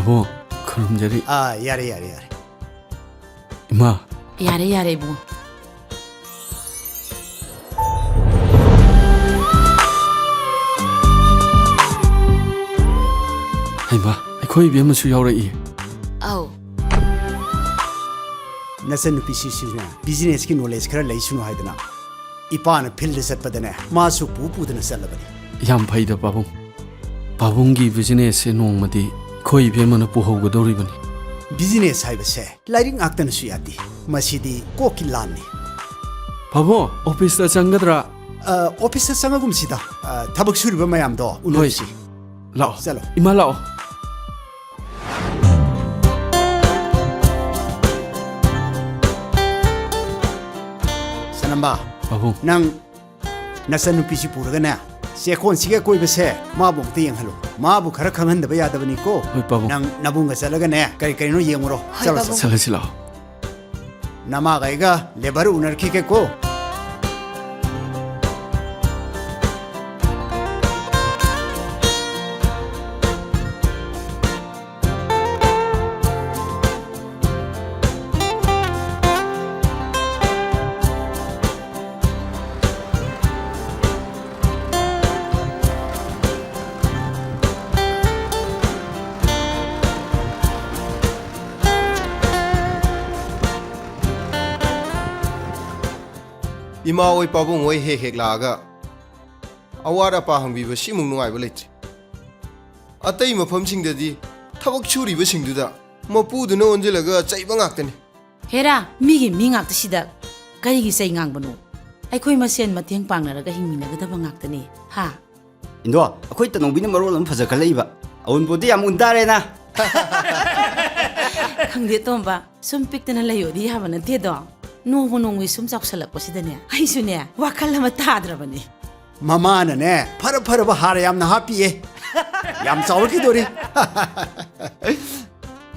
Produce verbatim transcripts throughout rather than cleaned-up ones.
ꯑꯕꯣ, ꯈꯨꯔꯨꯝꯖꯔꯤ꯫ ꯑꯥ, ꯌꯥꯔꯦ, ꯌꯥꯔꯦ, ꯌꯥꯔꯦ꯫ ꯏꯃꯥ꯫ ꯌꯥꯔꯦ, ꯌꯥꯔꯦ, ꯏꯕꯨꯡꯉꯣ꯫ ꯍꯩꯃꯥ, ꯑꯩꯈꯣꯏ ꯏꯕꯦꯝꯃꯁꯨ ꯌꯥꯎꯔꯛꯏ꯫ ꯑꯧ꯫ ꯅꯆꯟꯅꯨꯄꯤꯁꯤꯁꯨꯅꯦ, businessꯀꯤ knowledge ꯈꯔ ꯂꯩꯁꯅꯨ ꯍꯥꯏꯗꯅ꯫ ꯏꯄꯥꯅ ꯐꯤꯜꯗ ꯆꯠꯄꯗꯅꯦ, ꯃꯥꯁꯨ ꯄꯨ ꯄꯨꯗꯅ ꯆꯠꯂꯕꯅꯤ꯫ ꯌꯥꯝ ꯐꯩꯗ ꯄꯥꯕꯨꯡ꯫ ꯄꯥꯕꯨꯡꯒꯤ ꯕꯤꯖꯤꯅꯦꯁꯁꯦ ꯅꯣꯡꯃꯗꯤ ꯑꯩꯈꯣꯏ ꯏꯕꯦꯝꯃꯅ ꯄꯨꯍꯧꯒꯗꯧꯔꯤꯕꯅꯤ꯫ ꯕꯤꯖꯤꯅꯦꯁ ꯍꯥꯏꯕꯁꯦ ꯂꯥꯏꯔꯤꯛ ꯉꯥꯛꯇꯅꯁꯨ ꯌꯥꯗꯦ꯫ ꯃꯁꯤꯗꯤ ꯀꯣꯛꯀꯤ ꯂꯥꯟꯅꯤ꯫ ꯄꯥꯕꯨꯡ, ꯑꯣꯐꯤꯁꯇ ꯆꯪꯒꯗ꯭ꯔꯥ? ꯑ, ꯑꯣꯐꯤꯁꯇ ꯆꯪꯉꯒꯨꯝꯁꯤꯗ꯫ ꯑ, ꯊꯕꯛ ꯁꯨꯔꯤꯕ ꯃꯌꯥꯝꯗꯣ ꯎꯅꯔꯨꯁꯤ꯫ ꯂꯥꯛꯑꯣ꯫ ꯆꯠꯂꯣ꯫ ꯏꯃꯥ, ꯂꯥꯛꯑꯣ꯫ ꯁꯅꯝꯕ, ꯄꯥꯕꯨꯡ꯫ ꯅꯪ ꯅꯆꯟꯅꯨꯄꯤꯁꯤ ꯄꯨꯔꯒꯅꯦ, ꯆꯦꯛꯀꯣꯟꯁꯤꯒꯤ ꯑꯀꯣꯏꯕꯁꯦ ꯃꯥꯕꯨ ꯑꯝꯇ ꯌꯦꯡꯍꯜꯂꯨ꯫ ꯃꯥꯕꯨ ꯈꯔ ꯈꯪꯍꯟꯗꯕ ꯌꯥꯗꯕꯅꯤꯀꯣ꯫ ꯍꯣꯏ, ꯄꯥꯕꯨꯡ꯫ ꯅꯪ ꯅꯕꯨꯡꯒ ꯆꯠꯂꯒꯅꯦ, ꯀꯔꯤ ꯀꯔꯤꯅꯣ ꯌꯦꯡꯉꯨꯔꯣ꯫ ꯍꯣꯏ, ꯆꯠꯂꯣ, ꯄꯥꯕꯨꯡ꯫ ꯆꯠꯂꯣ꯫ ꯆꯠꯂꯁꯤ ꯂꯥꯛꯑꯣ꯫ ꯅꯃꯥꯒ ꯑꯩꯒ ꯂꯦꯕꯔ ꯎꯅꯔꯛꯈꯤꯒꯦꯀꯣ꯫ ꯏꯃꯥ ꯍꯣꯏ, ꯄꯥꯕꯨꯡ ꯍꯣꯏ ꯍꯦꯛ ꯍꯦꯛ ꯂꯥꯛꯑꯒ ꯑꯋꯥꯠ ꯑꯄꯥ ꯍꯪꯕꯤꯕ ꯁꯤꯃꯨꯛ ꯅꯨꯡꯉꯥꯏꯕ ꯂꯩꯇ꯭ꯔꯦ꯫ ꯑꯇꯩ ꯃꯐꯝꯁꯤꯡꯗꯗꯤ ꯊꯕꯛ ꯁꯨꯔꯤꯕꯁꯤꯡꯗꯨꯗ ꯃꯄꯨꯗꯨꯅ ꯑꯣꯟꯁꯤꯜꯂꯒ ꯆꯩꯕ ꯉꯥꯛꯇꯅꯤ꯫ ꯍꯦꯔꯥ, ꯃꯤꯒꯤ ꯃꯤ ꯉꯥꯛꯇꯁꯤꯗ ꯀꯔꯤꯒꯤ ꯆꯩ ꯉꯥꯡꯕꯅꯣ? ꯑꯩꯈꯣꯏ ꯃꯁꯦꯟ ꯃꯇꯦꯡ ꯄꯥꯡꯅꯔꯒ ꯍꯤꯡꯃꯤꯟꯅꯒꯗꯕ ꯉꯥꯛꯇꯅꯤ, ꯍꯥ? ꯏꯟꯗꯣ, ꯑꯩꯈꯣꯏ ꯇꯅꯧꯕꯤꯅ ꯃꯔꯣꯜ ꯑꯃ ꯐꯖ ꯈꯜꯂꯛꯏꯕ꯫ ꯑꯋꯨꯟꯄꯣꯠꯇꯤ ꯌꯥꯝ ꯎꯟ ꯇꯥꯔꯦꯅ꯫ ꯈꯪꯗꯦ ꯇꯣꯝꯕ, ꯁꯨꯝ ꯄꯤꯛꯇꯅ ꯂꯩꯌꯣꯗꯤ ꯌꯥꯕ ꯅꯠꯇꯦꯗꯣ꯫ ꯅꯣꯡꯃ ꯅꯣꯡꯃꯒꯤ ꯁꯨꯝ ꯆꯥꯎꯁꯜꯂꯛꯄꯁꯤꯗꯅꯦ, ꯑꯩꯁꯨꯅꯦ, ꯋꯥꯈꯜ ꯑꯃ ꯇꯥꯗ꯭ꯔꯕꯅꯤ꯫ ꯃꯃꯥꯅꯅꯦ, ꯐꯔ ꯐꯔꯕ ꯍꯥꯔ ꯌꯥꯝꯅ ꯍꯥꯞꯄꯤꯌꯦ꯫ ꯌꯥꯝ ꯆꯥꯎꯔꯛꯈꯤꯗꯣꯔꯤ꯫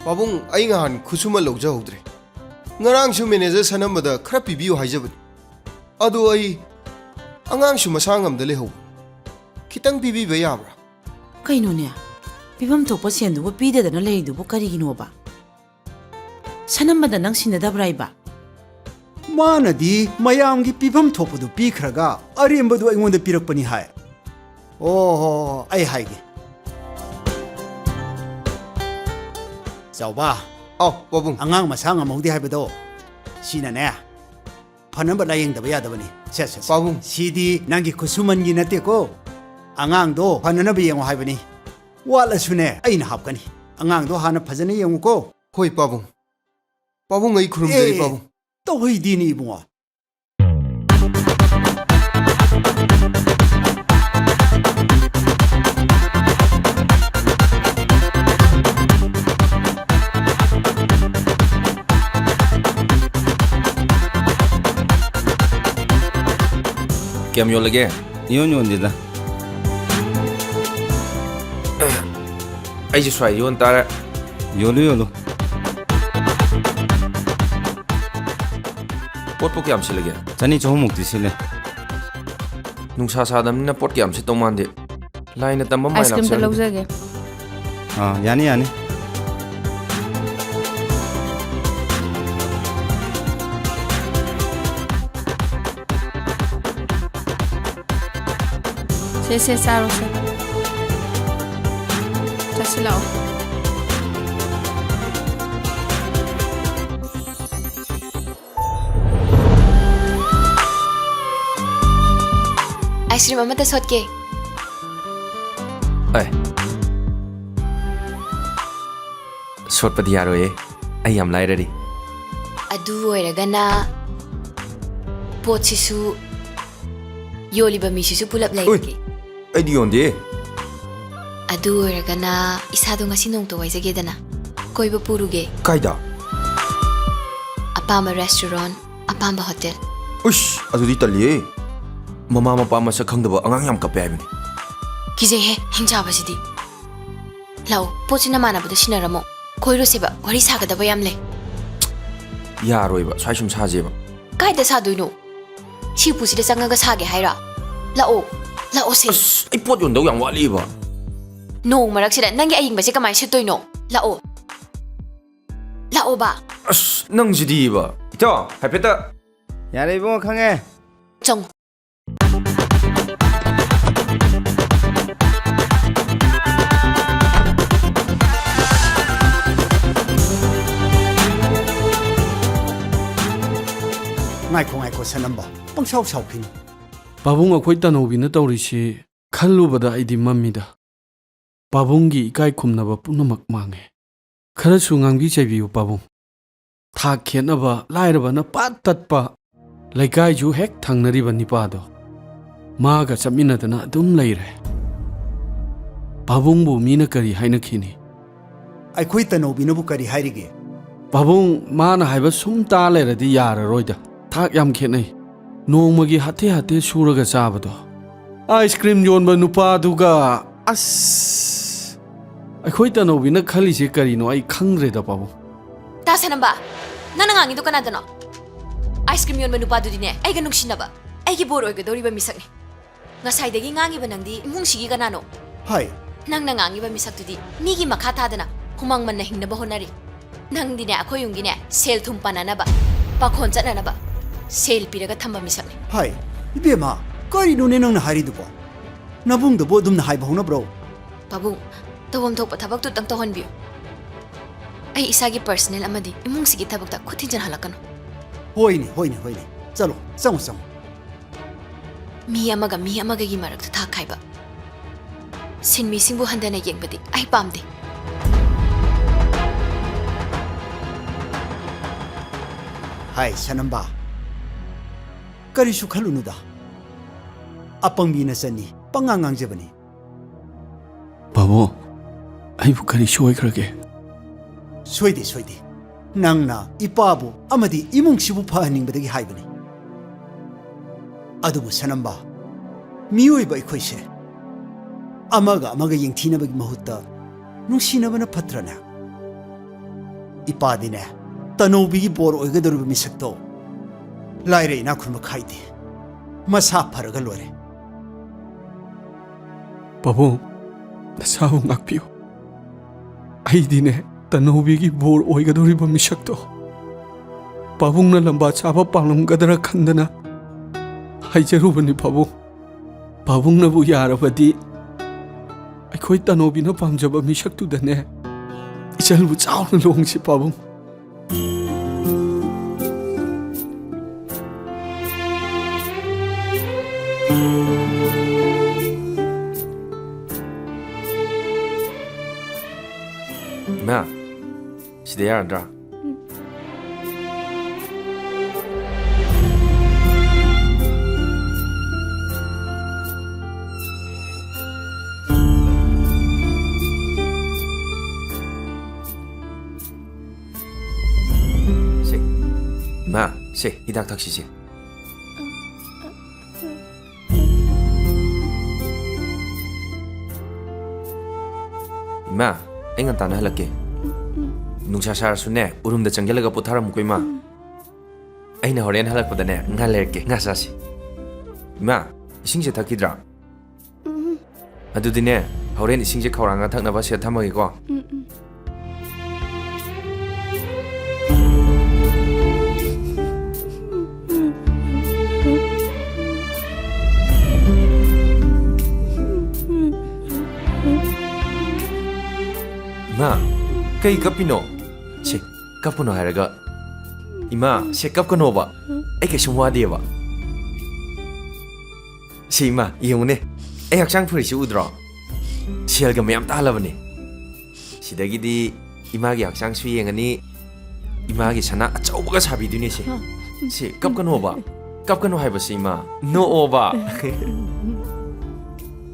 ꯄꯥꯕꯨꯡ, ꯑꯩ ꯅꯍꯥꯟ ꯈꯨꯠꯁꯨꯃꯟ ꯂꯧꯖꯍꯧꯗ꯭ꯔꯦ꯫ ꯉꯔꯥꯡꯁꯨ ꯃꯦꯅꯦꯖꯔ ꯁꯅꯝꯕꯗ ꯈꯔ ꯄꯤꯕꯤꯌꯨ ꯍꯥꯏꯖꯕꯅꯤ꯫ ꯑꯗꯣ ꯑꯩ ꯑꯉꯥꯡꯁꯨ ꯃꯁꯥ ꯉꯝꯗ ꯂꯩꯍꯧꯕ꯫ ꯈꯤꯇꯪ ꯄꯤꯕꯤꯕ ꯌꯥꯕ꯭ꯔꯥ? ꯀꯩꯅꯣꯅꯦ? ꯄꯤꯐꯝ ꯊꯣꯛꯄ ꯁꯦꯟꯗꯨꯕꯨ ꯄꯤꯗꯗꯅ ꯂꯩꯔꯤꯗꯨꯕꯨ ꯀꯔꯤꯒꯤꯅꯣꯕ? ꯁꯅꯝꯕꯗ ꯅꯪ ꯁꯤꯟꯅꯗꯕ꯭ꯔꯥ ꯏꯕ? ꯃꯥꯅꯗꯤ ꯃꯌꯥꯝꯒꯤ ꯄꯤꯐꯝ ꯊꯣꯛꯄꯗꯨ ꯄꯤꯈ꯭ꯔꯒ ꯑꯔꯦꯝꯕꯗꯨ ꯑꯩꯉꯣꯟꯗ ꯄꯤꯔꯛꯄꯅꯤ ꯍꯥꯏ꯫ ꯑꯣ ꯍꯣ ꯍꯣ, ꯑꯩ ꯍꯥꯏꯒꯦ꯫ ꯆꯥꯎꯕ꯫ ꯑꯧ, ꯄꯥꯕꯨꯡ꯫ ꯑꯉꯥꯡ ꯃꯁꯥ ꯉꯝꯍꯧꯗꯦ ꯍꯥꯏꯕꯗꯣ, ꯁꯤꯅꯅꯦ, ꯐꯅꯕ ꯂꯥꯌꯦꯡꯗꯕ ꯌꯥꯗꯕꯅꯤ꯫ ꯁꯦ, ꯁꯦ, ꯁꯦ꯫ ꯄꯥꯕꯨꯡ꯫ ꯁꯤꯗꯤ ꯅꯪꯒꯤ ꯈꯨꯠꯁꯨꯃꯟꯒꯤ ꯅꯠꯇꯦꯀꯣ꯫ ꯑꯉꯥꯡꯗꯣ ꯐꯅꯅꯕ ꯌꯦꯡꯉꯣ ꯍꯥꯏꯕꯅꯤ꯫ ꯋꯥꯠꯂꯁꯨꯅꯦ, ꯑꯩꯅ ꯍꯥꯞꯀꯅꯤ꯫ ꯑꯉꯥꯡꯗꯣ ꯍꯥꯟꯅ ꯐꯖꯅ ꯌꯦꯡꯉꯨꯀꯣ꯫ ꯍꯣꯏ, ꯄꯥꯕꯨꯡ꯫ ꯄꯥꯕꯨꯡ, ꯑꯩ ꯈꯨꯔꯨꯝꯖꯔꯤ, ꯑꯦ, ꯄꯥꯕꯨꯡ꯫ ꯇꯧꯍꯩꯗꯦꯅꯦ, ꯏꯕꯨꯡꯉꯣ꯫ ꯀꯌꯥꯝ ꯌꯣꯜꯂꯒꯦ? ꯏꯌꯣꯟ ꯌꯣꯟꯗꯦꯗ꯫ ꯑꯩꯁꯨ ꯁ꯭ꯋꯥꯏ ꯌꯣꯟ ꯇꯥꯔꯦ꯫ ꯌꯣꯜꯂꯨ, ꯌꯣꯜꯂꯨ꯫ ꯄꯣꯠꯄꯨ ꯀꯌꯥꯝ ꯁꯤꯠꯂꯒꯦ? ꯆꯅꯤ ꯆꯍꯨꯝꯃꯨꯛꯇꯤ ꯁꯤꯠꯂꯦ꯫ ꯅꯨꯡꯁꯥ ꯁꯥꯗꯕꯅꯤꯅ ꯄꯣꯠ ꯀꯌꯥꯝ ꯁꯤꯠꯇꯧ ꯃꯥꯟꯗꯦ꯫ ꯂꯥꯏꯅ ꯇꯝꯕ ꯃꯥꯏ ꯑꯥꯏꯁ ꯀ꯭ꯔꯤꯝꯗ ꯂꯥꯛꯆꯔꯅꯤꯗ꯫ ꯂꯧꯖꯒꯦ꯫ ꯑꯥ, ꯌꯥꯅꯤ, ꯌꯥꯅꯤ꯫ ꯁꯦ, ꯁꯦ, ꯆꯥꯔꯣ, ꯁꯦ꯫ ꯆꯥꯁꯤꯜꯂꯛꯑꯣ꯫ ꯑꯥꯏꯁ ꯀ꯭ꯔꯤꯝ ꯑꯃꯇ ꯁꯣꯠꯀꯦ꯫ ꯑꯦ, ꯁꯣꯠꯄꯗꯤ ꯌꯥꯔꯣꯏꯌꯦ, ꯑꯩ ꯌꯥꯝ ꯂꯥꯏꯔꯔꯤ꯫ ꯑꯗꯨ ꯑꯣꯏꯔꯒꯅ ꯄꯣꯠꯁꯤꯁꯨ ꯌꯣꯜꯂꯤꯕ ꯃꯤꯁꯤꯁꯨ ꯄꯨꯂꯞ ꯂꯩꯔꯒꯦ꯫ ꯑꯩꯗꯤ ꯌꯣꯟꯗꯦ꯫ ꯑꯗꯨ ꯑꯣꯏꯔꯒꯅ ꯏꯁꯥꯗꯣ ꯉꯁꯤ ꯅꯣꯡꯇ ꯋꯥꯏꯖꯒꯦꯗꯅ꯫ ꯀꯣꯏꯕ ꯄꯨꯔꯨꯒꯦ꯫ ꯀꯥꯏꯗ? ꯑꯄꯥꯝꯕ restaurant, ꯑꯄꯥꯝꯕ hotel꯫ ꯎꯁ, ꯑꯗꯨꯗꯤ ꯇꯜꯂꯤꯌꯦ꯫ ꯃꯃꯥ ꯃꯄꯥ ꯃꯁꯛ ꯈꯪꯗꯕ ꯑꯉꯥꯡ ꯌꯥꯝ ꯀꯞꯄꯦ ꯍꯥꯏꯕꯅꯤ꯫ ꯀꯤꯖꯩꯍꯦ, ꯍꯤꯡꯆꯥꯕꯁꯤꯗꯤ꯫ ꯂꯥꯛꯑꯣ, ꯄꯣꯠꯁꯤ ꯅꯃꯥꯟꯅꯕꯗ ꯁꯤꯟꯅꯔꯝꯃꯣ꯫ ꯀꯣꯏꯔꯨꯁꯦꯕ, ꯋꯥꯔꯤ ꯁꯥꯒꯗꯕ ꯌꯥꯝ ꯂꯩ꯫ ꯌꯥꯔꯣꯏꯕ, ꯁ꯭ꯋꯥꯏ ꯁꯨꯝ ꯁꯥꯁꯦꯕ꯫ ꯀꯥꯏꯗ ꯁꯥꯗꯣꯏꯅꯣ? ꯁꯤ ꯎꯄꯨꯁꯤꯗ ꯆꯪꯉꯒ ꯁꯥꯒꯦ ꯍꯥꯏꯔꯣ? ꯂꯥꯛꯑꯣ, ꯂꯥꯛꯑꯣꯁꯦ꯫ ꯑꯁ, ꯑꯩ ꯄꯣꯠ ꯌꯣꯟꯗꯧ ꯌꯥꯝ ꯋꯥꯠꯂꯤꯕ꯫ ꯅꯣꯡ ꯃꯔꯛꯁꯤꯗ ꯅꯪꯒꯤ ꯑꯌꯤꯡꯕꯁꯦ ꯀꯃꯥꯏꯅ ꯁꯤꯠꯇꯣꯏꯅꯣ? ꯂꯥꯛꯑꯣ, ꯂꯥꯛꯑꯣꯕ꯫ ꯑꯁ, ꯅꯪꯁꯤꯗꯤꯕ꯫ ꯏꯇꯥꯎ, ꯍꯥꯏꯐꯦꯠꯇ꯫ ꯌꯥꯔꯦ ꯏꯕꯨꯡꯉꯣ, ꯈꯪꯉꯦ꯫ ꯆꯪꯉꯣ꯫ ꯉꯥꯏꯈꯣ, ꯉꯥꯏꯈꯣ, ꯁꯅꯝꯕ꯫ ꯄꯪꯁꯥꯎ ꯁꯥꯎꯈꯤꯅꯨ꯫ ꯄꯥꯕꯨꯡ, ꯑꯩꯈꯣꯏ ꯇꯅꯧꯕꯤꯅ ꯇꯧꯔꯤꯁꯤ ꯈꯜꯂꯨꯕꯗ ꯑꯩꯗꯤ ꯃꯝꯃꯤꯗ꯫ ꯄꯥꯕꯨꯡꯒꯤ ꯏꯀꯥꯏ ꯈꯨꯝꯅꯕ ꯄꯨꯝꯅꯃꯛ ꯃꯥꯡꯉꯦ꯫ ꯈꯔꯁꯨ ꯉꯥꯡꯕꯤ ꯆꯩꯕꯤꯌꯨ ꯄꯥꯕꯨꯡ꯫ ꯊꯥꯛ ꯈꯦꯠꯅꯕ, ꯂꯥꯏꯔꯕꯅ ꯄꯥꯠ ꯇꯠꯄ, ꯂꯩꯀꯥꯏꯁꯨ ꯍꯦꯛ ꯊꯪꯅꯔꯤꯕ ꯅꯤꯄꯥꯗꯣ꯫ ꯃꯥꯒ ꯆꯠꯃꯤꯟꯅꯗꯅ ꯑꯗꯨꯝ ꯂꯩꯔꯦ꯫ ꯄꯥꯕꯨꯡꯕꯨ ꯃꯤꯅ ꯀꯔꯤ ꯍꯥꯏꯅꯈꯤꯅꯤ? ꯑꯩꯈꯣꯏ ꯇꯅꯧꯕꯤꯅꯕꯨ ꯀꯔꯤ ꯍꯥꯏꯔꯤꯒꯦ? ꯄꯥꯕꯨꯡ, ꯃꯥꯅ ꯍꯥꯏꯕ ꯁꯨꯝ ꯇꯥ ꯂꯩꯔꯗꯤ ꯌꯥꯔꯔꯣꯏꯗ꯫ ꯊꯥꯛ ꯌꯥꯝ ꯈꯦꯠꯅꯩ꯫ ꯅꯣꯡꯃꯒꯤ ꯍꯥꯇꯦ ꯍꯥꯇꯦ ꯁꯨꯔꯒ ꯆꯥꯕꯗꯣ꯫ ꯑꯥꯏꯁ ꯀ꯭ꯔꯤꯝ ꯌꯣꯟꯕ ꯅꯨꯄꯥꯗꯨꯒ, ꯑꯁ! ꯑꯩꯈꯣꯏ ꯇꯅꯧꯕꯤꯅ ꯈꯜꯂꯤꯁꯦ ꯀꯔꯤꯅꯣ ꯑꯩ ꯈꯪꯗ꯭ꯔꯦꯗ, ꯄꯥꯕꯨꯡ꯫ ꯇꯥ ꯁꯅꯝꯕ, ꯅꯪꯅ ꯉꯥꯡꯉꯤꯗꯣ ꯀꯅꯥꯗꯅꯣ? ꯑꯥꯏꯁ ꯀ꯭ꯔꯤꯝ ꯌꯣꯟꯕ ꯅꯨꯄꯥꯗꯨꯗꯤꯅꯦ, ꯑꯩꯒ ꯅꯨꯡꯁꯤꯅꯕ, ꯑꯩꯒꯤ ꯕꯣꯔ ꯑꯣꯏꯒꯗꯧꯔꯤꯕ ꯃꯤꯁꯛꯅꯤ꯫ ꯉꯁꯥꯏꯗꯒꯤ ꯉꯥꯡꯉꯤꯕ ꯅꯪꯗꯤ ꯏꯃꯨꯡꯁꯤꯒꯤ ꯀꯅꯥꯅꯣ? ꯍꯥꯏ꯫ ꯅꯪꯅ ꯉꯥꯡꯉꯤꯕ ꯃꯤꯁꯛꯇꯨꯗꯤ ꯃꯤꯒꯤ ꯃꯈꯥ ꯊꯥꯗꯅ ꯍꯨꯃꯥꯡ ꯃꯟꯅ ꯍꯤꯡꯅꯕ ꯍꯣꯠꯅꯔꯤ꯫ ꯅꯪꯗꯤꯅꯦ, ꯑꯩꯈꯣꯏ ꯌꯨꯝꯒꯤꯅꯦ, ꯁꯦꯜ ꯊꯨꯝ ꯄꯥꯟꯅꯅꯕ, ꯄꯥꯈꯣꯟ ꯆꯠꯅꯅꯕ ꯁꯦꯜ ꯄꯤꯔꯒ ꯊꯝꯕ ꯃꯤꯁꯛꯅꯤ꯫ ꯍꯥꯏ, ꯏꯕꯦꯝꯃ, ꯀꯔꯤꯅꯣꯅꯦ ꯅꯪꯅ ꯍꯥꯏꯔꯤꯗꯨꯕꯣ? ꯅꯕꯨꯡꯗꯕꯨ ꯑꯗꯨꯝꯅ ꯍꯥꯏꯕ ꯍꯧꯅꯕ꯭ꯔꯣ? ꯄꯥꯕꯨꯡ, ꯇꯧꯐꯝ ꯊꯣꯛꯄ ꯊꯕꯛꯇꯨꯇꯪ ꯇꯧꯍꯟꯕꯤꯌꯨ꯫ ꯑꯩ ꯏꯁꯥꯒꯤ ꯄꯔꯁꯅꯦꯜ ꯑꯃꯗꯤ ꯏꯃꯨꯡꯁꯤꯒꯤ ꯊꯕꯛꯇ ꯈꯨꯠ ꯊꯤꯟꯖꯤꯟꯍꯜꯂꯛꯀꯅꯨ꯫ ꯍꯣꯏꯅꯦ, ꯍꯣꯏꯅꯦ, ꯍꯣꯏꯅꯦ꯫ ꯆꯠꯂꯣ, ꯆꯪꯉꯣ, ꯆꯪꯉꯣ꯫ ꯃꯤ ꯑꯃꯒ ꯃꯤ ꯑꯃꯒꯒꯤ ꯃꯔꯛꯇ ꯊꯥꯛ ꯈꯥꯏꯕ, ꯁꯤꯟꯃꯤꯁꯤꯡꯕꯨ ꯍꯟꯊꯅ ꯌꯦꯡꯕꯗꯤ ꯑꯩ ꯄꯥꯝꯗꯦ꯫ ꯍꯥꯏ, ꯁꯅꯝꯕ, ꯀꯔꯤꯁꯨ ꯈꯜꯂꯨꯅꯨꯗ꯫ ꯑꯄꯪꯕꯤ ꯅꯆꯟꯅꯤ, ꯄꯉꯥꯡ ꯉꯥꯡꯖꯕꯅꯤ꯫ ꯄꯥꯕꯨꯡ, ꯑꯩꯕꯨ ꯀꯔꯤ ꯁꯣꯏꯈ꯭ꯔꯒꯦ? ꯁꯣꯏꯗꯦ, ꯁꯣꯏꯗꯦ꯫ ꯅꯪꯅ ꯏꯄꯥꯕꯨ ꯑꯃꯗꯤ ꯏꯃꯨꯡꯁꯤꯕꯨ ꯐꯍꯟꯅꯤꯡꯕꯗꯒꯤ ꯍꯥꯏꯕꯅꯤ꯫ ꯑꯗꯨꯕꯨ ꯁꯅꯝꯕ, ꯃꯤꯑꯣꯏꯕ ꯑꯩꯈꯣꯏꯁꯦ ꯑꯃꯒ ꯑꯃꯒ ꯌꯦꯡꯊꯤꯅꯕꯒꯤ ꯃꯍꯨꯠꯇ ꯅꯨꯡꯁꯤꯅꯕꯅ ꯐꯠꯇ꯭ꯔꯅꯦ? ꯏꯄꯥꯗꯤꯅꯦ, ꯇꯅꯧꯕꯤꯒꯤ ꯕꯣꯔ ꯑꯣꯏꯒꯗꯧꯔꯤꯕ ꯃꯤꯁꯛꯇꯣ ꯂꯥꯏꯔ ꯏꯅꯥꯛ ꯈꯨꯟꯕ ꯈꯥꯏꯗꯦ꯫ ꯃꯁꯥ ꯐꯔꯒ ꯂꯣꯏꯔꯦ꯫ ꯄꯥꯕꯨꯡ, ꯅꯁꯥꯕꯨ ꯉꯥꯛꯄꯤꯌꯨ꯫ ꯑꯩꯗꯤꯅꯦ, ꯇꯅꯧꯕꯤꯒꯤ ꯕꯣꯔ ꯑꯣꯏꯒꯗꯧꯔꯤꯕ ꯃꯤꯁꯛꯇꯣ ꯄꯥꯕꯨꯡꯅ ꯂꯝꯕꯥ ꯆꯥꯕ ꯄꯥꯝꯂꯝꯒꯗ꯭ꯔꯥ ꯈꯟꯗꯅ ꯍꯥꯏꯖꯔꯨꯕꯅꯤ ꯄꯥꯕꯨꯡ꯫ ꯄꯥꯕꯨꯡꯅꯕꯨ ꯌꯥꯔꯕꯗꯤ ꯑꯩꯈꯣꯏ ꯇꯅꯧꯕꯤꯅ ꯄꯥꯝꯖꯕ ꯃꯤꯁꯛꯇꯨꯗꯅꯦ ꯏꯆꯜꯕꯨ ꯆꯥꯎꯅ ꯂꯨꯍꯣꯡꯁꯤ ꯄꯥꯕꯨꯡ꯫ ꯏꯃꯥ, ꯁꯤꯗ ꯌꯥꯔꯗ꯭ꯔꯥ? ꯁꯦ, ꯏꯃꯥ, ꯁꯦ, ꯍꯤꯗꯥꯛ ꯊꯛꯁꯤꯁꯦ꯫ ꯏꯃꯥ, ꯑꯩ ꯉꯟꯇꯥꯅ ꯍꯜꯂꯛꯀꯦ꯫ ꯅꯨꯡꯁꯥ ꯁꯥꯔꯁꯨꯅꯦ, ꯎꯔꯨꯝꯗ ꯆꯪꯁꯤꯜꯂꯒ ꯄꯣꯊꯥꯔꯝꯃꯨꯀꯣ, ꯏꯃꯥ꯫ ꯑꯩꯅ ꯍꯣꯔꯦꯟ ꯍꯜꯂꯛꯄꯗꯅꯦ, ꯉꯥ ꯂꯩꯔꯛꯀꯦ, ꯉꯥ ꯆꯥꯁꯤ꯫ ꯏꯃꯥ, ꯏꯁꯤꯡꯁꯦ ꯊꯛꯈꯤꯗ꯭ꯔꯥ? ꯑꯗꯨꯗꯤꯅꯦ, ꯍꯣꯔꯦꯟ ꯏꯁꯤꯡꯁꯦ ꯈꯧꯔꯥꯡꯅ ꯊꯛꯅꯕ ꯁꯤꯗ ꯊꯝꯃꯒꯦꯀꯣ꯫ ꯏꯃꯥ, ꯀꯩ ꯀꯞꯄꯤꯅꯣ? ꯁꯦ, ꯀꯞꯀꯅꯣ ꯍꯥꯏꯔꯒ꯫ ꯏꯃꯥ, ꯁꯦ, ꯀꯞꯀꯅꯣꯕ꯫ ꯑꯩ ꯀꯩꯁꯨꯝ ꯋꯥꯗꯦꯕ꯫ ꯁꯤ ꯏꯃꯥ, ꯌꯦꯡꯉꯨꯅꯦ, ꯑꯩ ꯍꯛꯆꯥꯡ ꯐꯔꯤꯁꯤ ꯎꯗ꯭ꯔꯣ? ꯁꯦꯜꯒ ꯃꯌꯥꯝ ꯇꯥꯜꯂꯕꯅꯦ꯫ ꯁꯤꯗꯒꯤꯗꯤ ꯏꯃꯥꯒꯤ ꯍꯛꯆꯥꯡꯁꯨ ꯌꯦꯡꯉꯅꯤ, ꯏꯃꯥꯒꯤ ꯁꯅꯥ ꯑꯆꯧꯕꯒ ꯁꯥꯕꯤꯗꯣꯏꯅꯦ ꯁꯦ꯫ ꯁꯦ, ꯀꯞꯀꯅꯣꯕ, ꯀꯞꯀꯅꯣ ꯍꯥꯏꯕꯁꯤ ꯏꯃꯥ, ꯅꯣꯛꯑꯣꯕ꯫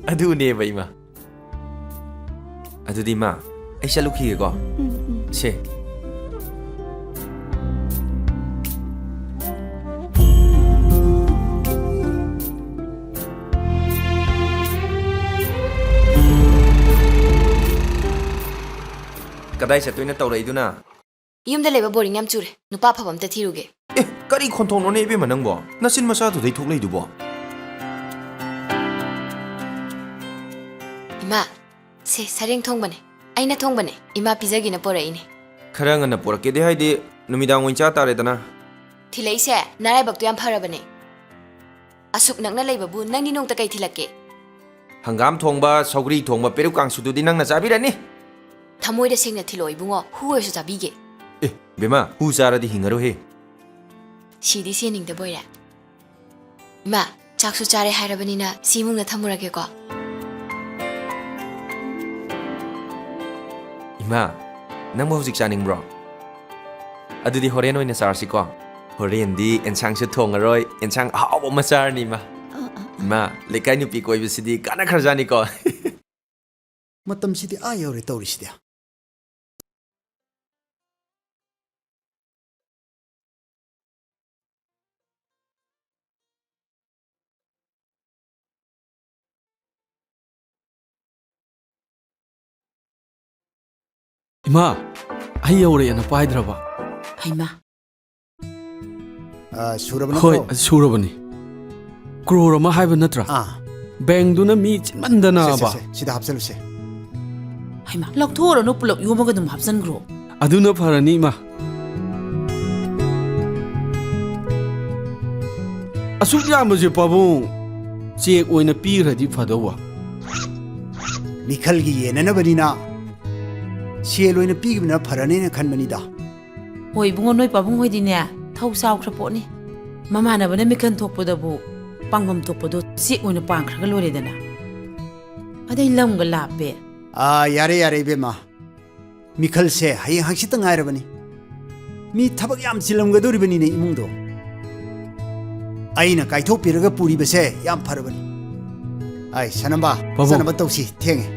ꯑꯗꯨꯅꯦꯕ ꯏꯃꯥ꯫ ꯑꯗꯨꯗꯤ ꯏꯃꯥ, ꯑꯩ ꯆꯠꯂꯨꯈꯤꯒꯦꯀꯣ꯫ ꯁꯦ꯫ ꯀꯗꯥꯏ ꯆꯠꯇꯣꯏꯅ ꯇꯧꯔꯛꯏꯗꯨꯅ? ꯌꯨꯝꯗ ꯂꯩꯕ ꯕꯣꯔꯤꯡ ꯌꯥꯝ ꯆꯨꯔꯦ꯫ ꯅꯨꯄꯥ ꯑꯐꯕ ꯑꯝꯇ ꯊꯤꯔꯨꯒꯦ꯫ ꯑꯦ, ꯀꯔꯤ ꯈꯣꯟꯊꯣꯛꯅꯣꯅꯦ ꯏꯕꯦꯝꯃ ꯅꯪꯕꯣ? ꯅꯆꯤꯟ ꯃꯆꯥꯗꯨꯗꯩ ꯊꯣꯛꯂꯛꯏꯗꯨꯕꯣ? ꯏꯃꯥ, ꯁꯦ, ꯁꯔꯦꯡ ꯊꯣꯡꯕꯅꯦ꯫ ꯑꯩꯅ ꯊꯣꯡꯕꯅꯦ꯫ ꯏꯃꯥ ꯄꯤꯖꯒꯦꯅ ꯄꯣꯔꯛꯏꯅꯦ꯫ ꯈꯔ ꯉꯟꯅ ꯄꯣꯔꯛꯀꯦꯗꯤ ꯍꯥꯏꯗꯤ, ꯅꯨꯃꯤꯗꯥꯡ ꯑꯣꯏꯅ ꯆꯥ ꯇꯥꯔꯦꯗꯅ꯫ ꯊꯤꯜꯂꯛꯏꯁꯦ ꯅꯔꯥꯏꯕꯛꯇꯣ ꯌꯥꯝ ꯐꯔꯕꯅꯦ꯫ ꯑꯁꯨꯛ ꯅꯛꯅ ꯂꯩꯕꯕꯨ ꯅꯪꯗꯤ ꯅꯣꯡꯇ ꯀꯩ ꯊꯤꯜꯂꯛꯀꯦ? ꯍꯪꯒꯥꯝ ꯊꯣꯡꯕ, ꯁꯧꯒ꯭ꯔꯤ ꯊꯣꯡꯕ, ꯄꯦꯔꯨꯛ ꯀꯥꯡꯁꯨꯗꯨꯗꯤ ꯅꯪꯅ ꯆꯥꯕꯤꯔꯅꯤ꯫ ꯊꯃꯣꯏꯗ ꯁꯦꯡꯅ ꯊꯤꯜꯂꯛꯑꯣ ꯏꯕꯨꯡꯉꯣ, ꯍꯨ ꯑꯣꯏꯔꯁꯨ ꯆꯥꯕꯤꯒꯦ꯫ ꯑꯦ, ꯕꯦꯝꯃ, ꯍꯨ ꯆꯥꯔꯗꯤ ꯍꯤꯡꯉꯔꯣꯏꯍꯦ꯫ ꯁꯤꯗꯤ ꯁꯤꯍꯟꯅꯤꯡꯗꯕ ꯑꯣꯏꯔꯦ꯫ ꯏꯃꯥ, ꯆꯥꯛꯁꯨ ꯆꯥꯔꯦ ꯍꯥꯏꯔꯕꯅꯤꯅ ꯁꯤ ꯏꯃꯨꯡꯗ ꯊꯝꯃꯨꯔꯒꯦꯀꯣ꯫ ꯏꯃꯥ, ꯅꯪꯕꯨ ꯍꯧꯖꯤꯛ ꯆꯥꯅꯤꯡꯕ꯭ꯔꯣ? ꯑꯗꯨꯗꯤ ꯍꯣꯔꯦꯟ ꯑꯣꯏꯅ ꯆꯥꯔꯁꯤꯀꯣ꯫ ꯍꯣꯔꯦꯟꯗꯤ ꯑꯦꯟꯁꯥꯡꯁꯨ ꯊꯣꯡꯉꯔꯣꯏ, ꯑꯦꯟꯁꯥꯡ ꯑꯍꯥꯎꯕ ꯑꯃ ꯆꯥꯔꯅꯤ, ꯏꯃꯥ꯫ ꯑ, ꯑ, ꯑ꯫ ꯏꯃꯥ, ꯂꯩꯀꯥꯏ ꯅꯨꯄꯤ ꯀꯣꯏꯕꯁꯤꯗꯤ ꯀꯥꯟꯅꯈ꯭ꯔꯖꯥꯠꯅꯤꯀꯣ꯫ ꯃꯇꯝꯁꯤꯗꯤ ꯑꯥ ꯌꯧꯔꯦ ꯇꯧꯔꯤꯁꯤꯗꯤ꯫ ꯏꯃꯥ, ꯑꯩ ꯌꯧꯔꯛꯑꯦꯅ ꯄꯥꯏꯗ꯭ꯔꯕ? ꯍꯩꯃꯥ꯫ ꯑ, ꯁꯨꯔꯕ ꯍꯣꯏ, ꯅꯠꯇ꯭ꯔꯣ? ꯁꯨꯔꯕꯅꯤ꯫ ꯀ꯭ꯔꯣꯔ ꯑꯃ ꯍꯥꯏꯕ ꯅꯠꯇ꯭ꯔꯥ? ꯑꯥ꯫ ꯕꯦꯡꯗꯨꯅ ꯃꯤ ꯁꯦ, ꯁꯦ, ꯆꯤꯟꯃꯟꯗꯅꯕ꯫ ꯁꯦ, ꯁꯤꯗ ꯍꯥꯞꯆꯜꯂꯨꯁꯦ꯫ ꯍꯩꯃꯥ, ꯂꯧꯊꯣꯛꯎꯔꯅꯨ, ꯄꯨꯂꯞ ꯌꯣꯝꯃꯒ ꯑꯗꯨꯝ ꯍꯥꯞꯆꯟꯈ꯭ꯔꯣ꯫ ꯑꯗꯨꯅ ꯐꯔꯅꯤ, ꯏꯃꯥ꯫ ꯑꯁꯨꯛ ꯌꯥꯝꯕꯁꯦ, ꯄꯥꯕꯨꯡ, ꯆꯦꯛ ꯑꯣꯏꯅ ꯄꯤꯈ꯭ꯔꯗꯤ ꯐꯗꯧꯕ꯫ ꯃꯤꯈꯜꯒꯤ ꯌꯦꯟꯅꯅꯕꯅꯤꯅ ꯁꯦꯜ ꯑꯣꯏꯅ ꯄꯤꯈꯤꯕꯅ ꯐꯔꯅꯦꯅ ꯈꯟꯕꯅꯤꯗ꯫ ꯍꯣꯏ ꯏꯕꯨꯡꯉꯣ, ꯅꯣꯏ ꯄꯥꯕꯨꯡ ꯍꯣꯏꯗꯤꯅꯦ ꯊꯧ ꯆꯥꯎꯈ꯭ꯔ ꯄꯣꯠꯅꯤ꯫ ꯃꯃꯥꯟꯅꯕꯅ ꯃꯤꯈꯜ ꯊꯣꯛꯄꯗꯕꯨ ꯄꯥꯡꯐꯝ ꯊꯣꯛꯄꯗꯣ ꯆꯦꯛ ꯑꯣꯏꯅ ꯄꯥꯡꯈ꯭ꯔꯒ ꯂꯣꯏꯔꯦꯗꯅ꯫ ꯑꯗꯩ ꯂꯝꯒ ꯂꯥꯞꯄꯦ꯫ ꯑꯥ, ꯌꯥꯔꯦ, ꯌꯥꯔꯦ, ꯏꯕꯦꯝꯃ꯫ ꯃꯤꯈꯜꯁꯦ ꯍꯌꯦꯡ ꯍꯪꯆꯤꯠꯇ ꯉꯥꯏꯔꯕꯅꯤ꯫ ꯃꯤ ꯊꯕꯛ ꯌꯥꯝ ꯆꯤꯜꯂꯝꯒꯗꯧꯔꯤꯕꯅꯤꯅꯦ ꯏꯃꯨꯡꯗꯣ꯫ ꯑꯩꯅ ꯀꯥꯏꯊꯣꯛꯄꯤꯔꯒ ꯄꯨꯔꯤꯕꯁꯦ ꯌꯥꯝ ꯐꯔꯕꯅꯤ꯫ ꯑꯥꯏ, ꯁꯅꯝꯕ, ꯄꯥꯕꯨꯡ꯫ ꯆꯠꯅꯕ ꯇꯧꯁꯤ, ꯊꯦꯡꯉꯦ꯫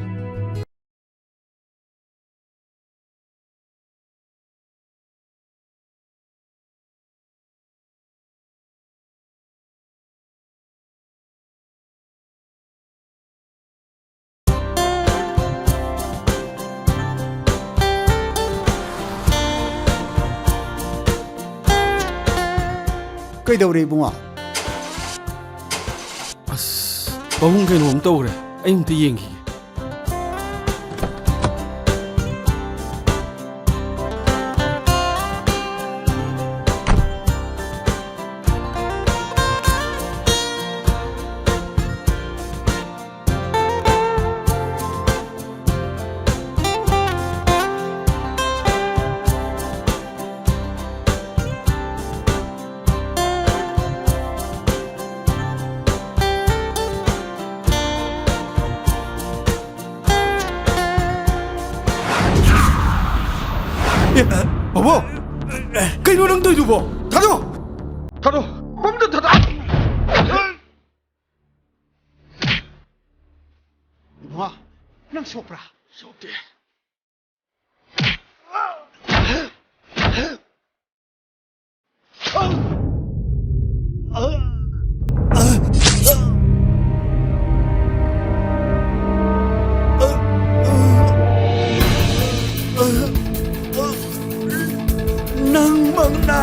ꯀꯩꯗꯧꯔꯦ ꯏꯕꯨꯡꯉꯣ? ꯑꯁ, ꯄꯥꯕꯨꯡ ꯀꯩꯅꯣꯝ ꯇꯧꯔꯦ꯫ ꯑꯩ ꯑꯝꯇ ꯌꯦꯡꯈꯤꯒꯦ꯫ ꯑꯕꯣ! ꯀꯩꯅꯣ ꯅꯪ ꯇꯧꯔꯤꯗꯨꯕꯣ? ꯊꯥꯗꯣꯛ! ꯊꯥꯗꯣꯛ! ꯄꯝꯗ ꯊꯥꯗꯣꯛ! ꯏꯕꯨꯡꯉꯣ, ꯅꯪ ꯁꯣꯛꯄ꯭ꯔꯥ? ꯁꯣꯛꯇꯦ꯫ ꯅꯪꯃꯛꯅ꯫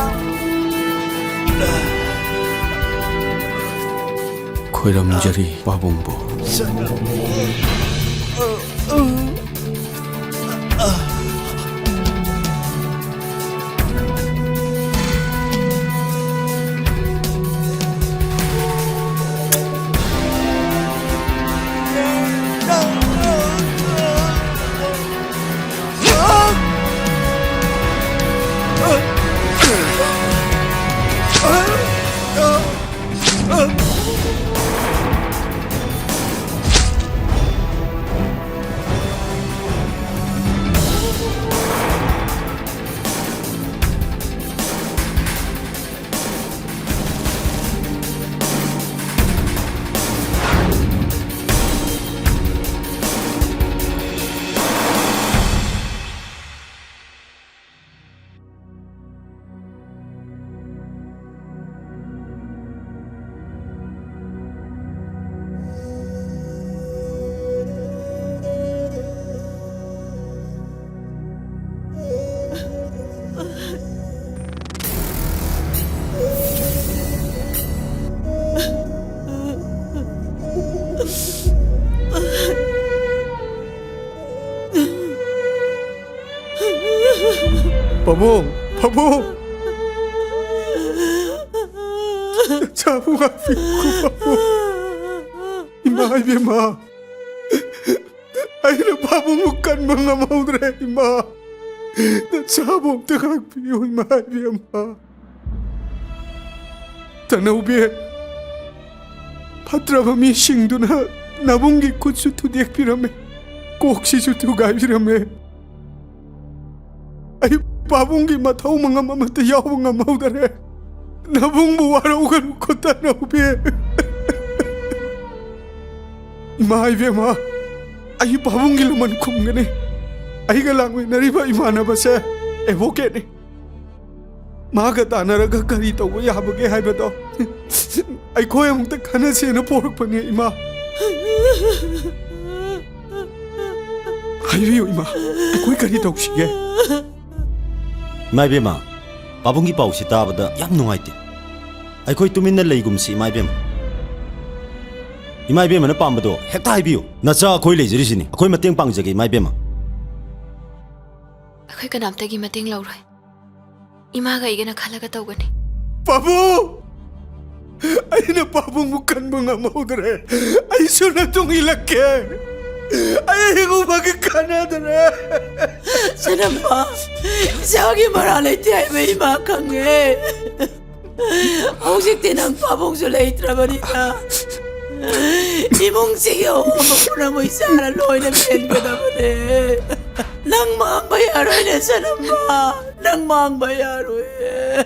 ꯈꯣꯏꯔꯝꯖꯔꯤ, ꯄꯥꯕꯨꯡꯕꯨ꯫ ꯄꯥꯕꯨꯡ! ꯄꯥꯕꯨꯡ! ꯅꯆꯥꯕꯨ ꯉꯥꯛꯄꯤꯌꯨ, ꯄꯥꯕꯨꯡ! ꯏꯃꯥ ꯏꯕꯦꯝꯃ! ꯑꯩꯅ ꯄꯥꯕꯨꯡꯕꯨ ꯀꯟꯕ ꯉꯝꯍꯧꯗ꯭ꯔꯦ, ꯏꯃꯥ! ꯅꯆꯥꯕꯨ ꯑꯝꯇ ꯉꯥꯛꯄꯤꯌꯨ, ꯏꯃꯥ ꯏꯕꯦꯝꯃ! ꯇꯅꯧꯕꯤ, ꯐꯠꯇ꯭ꯔꯕ ꯃꯤꯁꯤꯡꯗꯨꯅ ꯅꯕꯨꯡꯒꯤ ꯈꯨꯠꯁꯨ ꯊꯨꯗꯦꯛꯄꯤꯔꯝꯃꯦ, ꯀꯣꯛꯁꯤꯁꯨ ꯊꯨꯒꯥꯏꯕꯤꯔꯝꯃꯦ꯫ ꯑꯩ ꯄꯥꯕꯨꯡꯒꯤ ꯃꯊꯧ ꯃꯉꯝ ꯑꯃꯠꯇ ꯌꯥꯎꯕ ꯉꯝꯍꯧꯗꯔꯦ꯫ ꯅꯕꯨꯡꯕꯨ ꯋꯥꯔꯧꯒꯅꯨ ꯈꯨꯠꯇꯅꯧꯕꯤ꯫ ꯏꯃꯥ ꯏꯕꯦꯝꯃ, ꯑꯩ ꯄꯥꯕꯨꯡꯒꯤ ꯂꯃꯟ ꯈꯨꯝꯒꯅꯤ꯫ ꯑꯩꯒ ꯂꯥꯛꯃꯤꯟꯅꯔꯤꯕ ꯏꯃꯥꯟꯅꯕꯁꯦ ꯑꯦꯗꯚꯣꯀꯦꯠꯅꯤ꯫ ꯃꯥꯒ ꯇꯥꯟꯅꯔꯒ ꯀꯔꯤ ꯇꯧꯕ ꯌꯥꯕꯒꯦ ꯍꯥꯏꯕꯗꯣ ꯑꯩꯈꯣꯏ ꯑꯃꯨꯛꯇ ꯈꯟꯅꯁꯦꯅ ꯄꯣꯔꯛꯄꯅꯦ, ꯏꯃꯥ꯫ ꯍꯥꯏꯕꯤꯌꯨ, ꯏꯃꯥ, ꯑꯩꯈꯣꯏ ꯀꯔꯤ ꯇꯧꯁꯤꯒꯦ? ꯏꯃꯥ ꯏꯕꯦꯝꯃ, ꯄꯥꯕꯨꯡꯒꯤ ꯄꯥꯎꯁꯤ ꯇꯥꯕꯗ ꯌꯥꯝ ꯅꯨꯡꯉꯥꯏꯇꯦ꯫ ꯑꯩꯈꯣꯏ ꯇꯨꯃꯤꯟꯅ ꯂꯩꯒꯨꯝꯁꯤ, ꯏꯃꯥ ꯏꯕꯦꯝꯃ꯫ ꯏꯃꯥ ꯏꯕꯦꯝꯃꯅ ꯄꯥꯝꯕꯗꯣ ꯍꯦꯛꯇ ꯍꯥꯏꯕꯤꯌꯨ꯫ ꯅꯆꯥ ꯑꯩꯈꯣꯏ ꯂꯩꯖꯔꯤꯁꯤꯅꯤ꯫ ꯑꯩꯈꯣꯏ ꯃꯇꯦꯡ ꯄꯥꯡꯖꯒꯦ, ꯏꯃꯥ ꯏꯕꯦꯝꯃ꯫ ꯑꯩꯈꯣꯏ ꯀꯅꯥꯝꯇꯒꯤ ꯃꯇꯦꯡ ꯂꯧꯔꯣꯏ꯫ ꯏꯃꯥꯒ ꯑꯩꯒꯅ ꯈꯜꯂꯒ ꯇꯧꯒꯅꯤ꯫ ꯄꯥꯕꯨꯡ! ꯑꯩꯅ ꯄꯥꯕꯨꯡꯕꯨ ꯀꯟꯕ ꯉꯝꯍꯧꯗ꯭ꯔꯦ꯫ ꯑꯩꯁꯨ ꯅꯇꯨꯡ ꯏꯜꯂꯛꯀꯦ꯫ ꯑꯩ ꯍꯤꯡꯉꯨꯕꯒꯤ ꯀꯥꯟꯅꯗ꯭ꯔꯦ꯫ ꯁꯅꯝꯃ, ꯏꯆꯥꯒꯤ ꯃꯔꯥ ꯂꯩꯇꯦ ꯍꯥꯏꯕ ꯏꯃꯥ ꯈꯪꯉꯦ꯫ ꯍꯧꯖꯤꯛꯇꯤ ꯅꯪ ꯄꯥꯕꯨꯡꯁꯨ ꯂꯩꯇ꯭ꯔꯕꯅꯤꯅ ꯏꯃꯨꯡꯁꯤꯒꯤ ꯑꯋꯥꯕ ꯄꯨꯝꯅꯃꯛ ꯏꯆꯥꯅ ꯂꯣꯏꯅ ꯃꯦꯟꯒꯗꯕꯅꯦ꯫ ꯅꯪ ꯃꯥꯡꯕ ꯌꯥꯔꯣꯏꯅꯦ ꯁꯅꯝꯃ, ꯅꯪ ꯃꯥꯡꯕ ꯌꯥꯔꯣꯏꯌꯦ꯫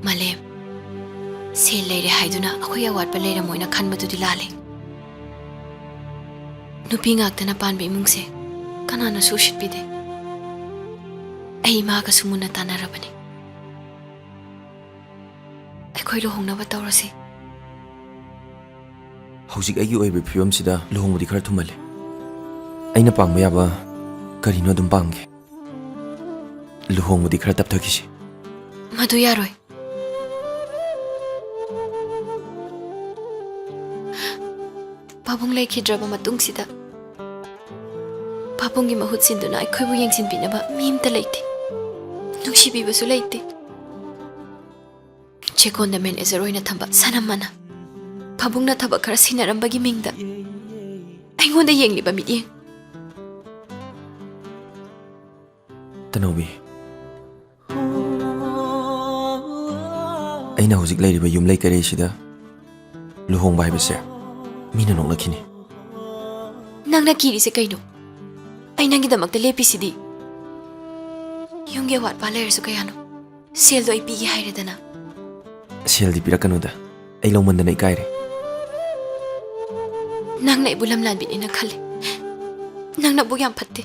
ꯃꯥꯂꯦꯝ, ꯁꯦꯜ ꯂꯩꯔꯦ ꯍꯥꯏꯗꯨꯅ ꯑꯩꯈꯣꯏ ꯑꯋꯥꯠꯄ ꯂꯩꯔꯝꯃꯣꯏꯅ ꯈꯟꯕꯗꯨꯗꯤ ꯂꯥꯜꯂꯦ꯫ ꯅꯨꯄꯤ ꯉꯥꯛꯇꯅ ꯄꯥꯟꯕ ꯏꯃꯨꯡꯁꯦ ꯀꯅꯥꯅꯁꯨ ꯎꯁꯤꯠꯄꯤꯗꯦ꯫ ꯑꯩ ꯏꯃꯥꯒꯁꯨ ꯃꯨꯟꯅ ꯇꯥꯟꯅꯔꯕꯅꯤ꯫ ꯑꯩꯈꯣꯏ ꯂꯨꯍꯣꯡꯅꯕ ꯇꯧꯔꯁꯤ꯫ ꯍꯧꯖꯤꯛ ꯑꯩꯒꯤ ꯑꯣꯏꯕ ꯐꯤꯕꯝꯁꯤꯗ ꯂꯨꯍꯣꯡꯕꯗꯤ ꯈꯔ ꯊꯨꯃꯜꯂꯦ꯫ ꯑꯩꯅ ꯄꯥꯡꯕ ꯌꯥꯕ ꯀꯔꯤꯅꯣ ꯑꯗꯨꯝ ꯄꯥꯡꯒꯦ꯫ ꯂꯨꯍꯣꯡꯕꯗꯤ ꯈꯔ ꯇꯞꯊꯈꯤꯁꯤ꯫ ꯃꯗꯨ ꯌꯥꯔꯣꯏ꯫ ꯄꯥꯕꯨꯡ ꯂꯩꯈꯤꯗ꯭ꯔꯕ ꯃꯇꯨꯡꯁꯤꯗ ꯄꯥꯕꯨꯡꯒꯤ ꯃꯍꯨꯠ ꯁꯤꯟꯗꯨꯅ ꯑꯩꯈꯣꯏꯕꯨ ꯌꯦꯡꯁꯤꯟꯕꯤꯅꯕ ꯃꯤ ꯑꯃꯇ ꯂꯩꯇꯦ꯫ ꯅꯨꯡꯁꯤꯕꯤꯕꯁꯨ ꯂꯩꯇꯦ꯫ ꯆꯦꯛꯀꯣꯟꯗ ꯃꯦꯅꯦꯖꯔ ꯑꯣꯏꯅ ꯊꯝꯕ ꯁꯅꯝ ꯑꯃꯅ ꯄꯥꯕꯨꯡꯅ ꯊꯕꯛ ꯈꯔ ꯁꯤꯟꯅꯔꯝꯕꯒꯤ ꯃꯤꯡꯗ ꯑꯩꯉꯣꯟꯗ ꯌꯦꯡꯂꯤꯕ ꯃꯤꯠꯌꯦꯡ꯫ ꯇꯅꯧꯕꯤ, ꯑꯩꯅ ꯍꯧꯖꯤꯛ ꯂꯩꯔꯤꯕ ꯌꯨꯝꯂꯩ ꯀꯩꯔꯩꯁꯤꯗ ꯂꯨꯍꯣꯡꯕ ꯍꯥꯏꯕꯁꯦ ꯃꯤꯅ ꯅꯣꯛꯅꯈꯤꯅꯤ꯫ ꯅꯪꯅ ꯀꯤꯔꯤꯁꯦ ꯀꯩꯅꯣ? ꯑꯩ ꯅꯪꯒꯤꯗꯃꯛꯇ ꯂꯦꯞꯄꯤꯁꯤꯗꯤ꯫ ꯌꯨꯝꯒꯤ ꯑꯋꯥꯠꯄ ꯂꯩꯔꯁꯨ ꯀꯌꯥꯅꯣ? ꯁꯦꯜꯗꯣ ꯑꯩ ꯄꯤꯒꯦ ꯍꯥꯏꯔꯦꯗꯅ꯫ ꯁꯦꯜꯗꯤ ꯄꯤꯔꯛꯀꯅꯨꯗ, ꯑꯩ ꯂꯧꯃꯟꯗꯅ ꯏꯀꯥꯏꯔꯦ꯫ ꯅꯪꯅ ꯑꯩꯕꯨ ꯂꯝꯂꯥꯟꯕꯤꯅꯦꯅ ꯈꯜꯂꯦ꯫ ꯅꯪ ꯅꯕꯨꯛ ꯌꯥꯝ ꯐꯠꯇꯦ꯫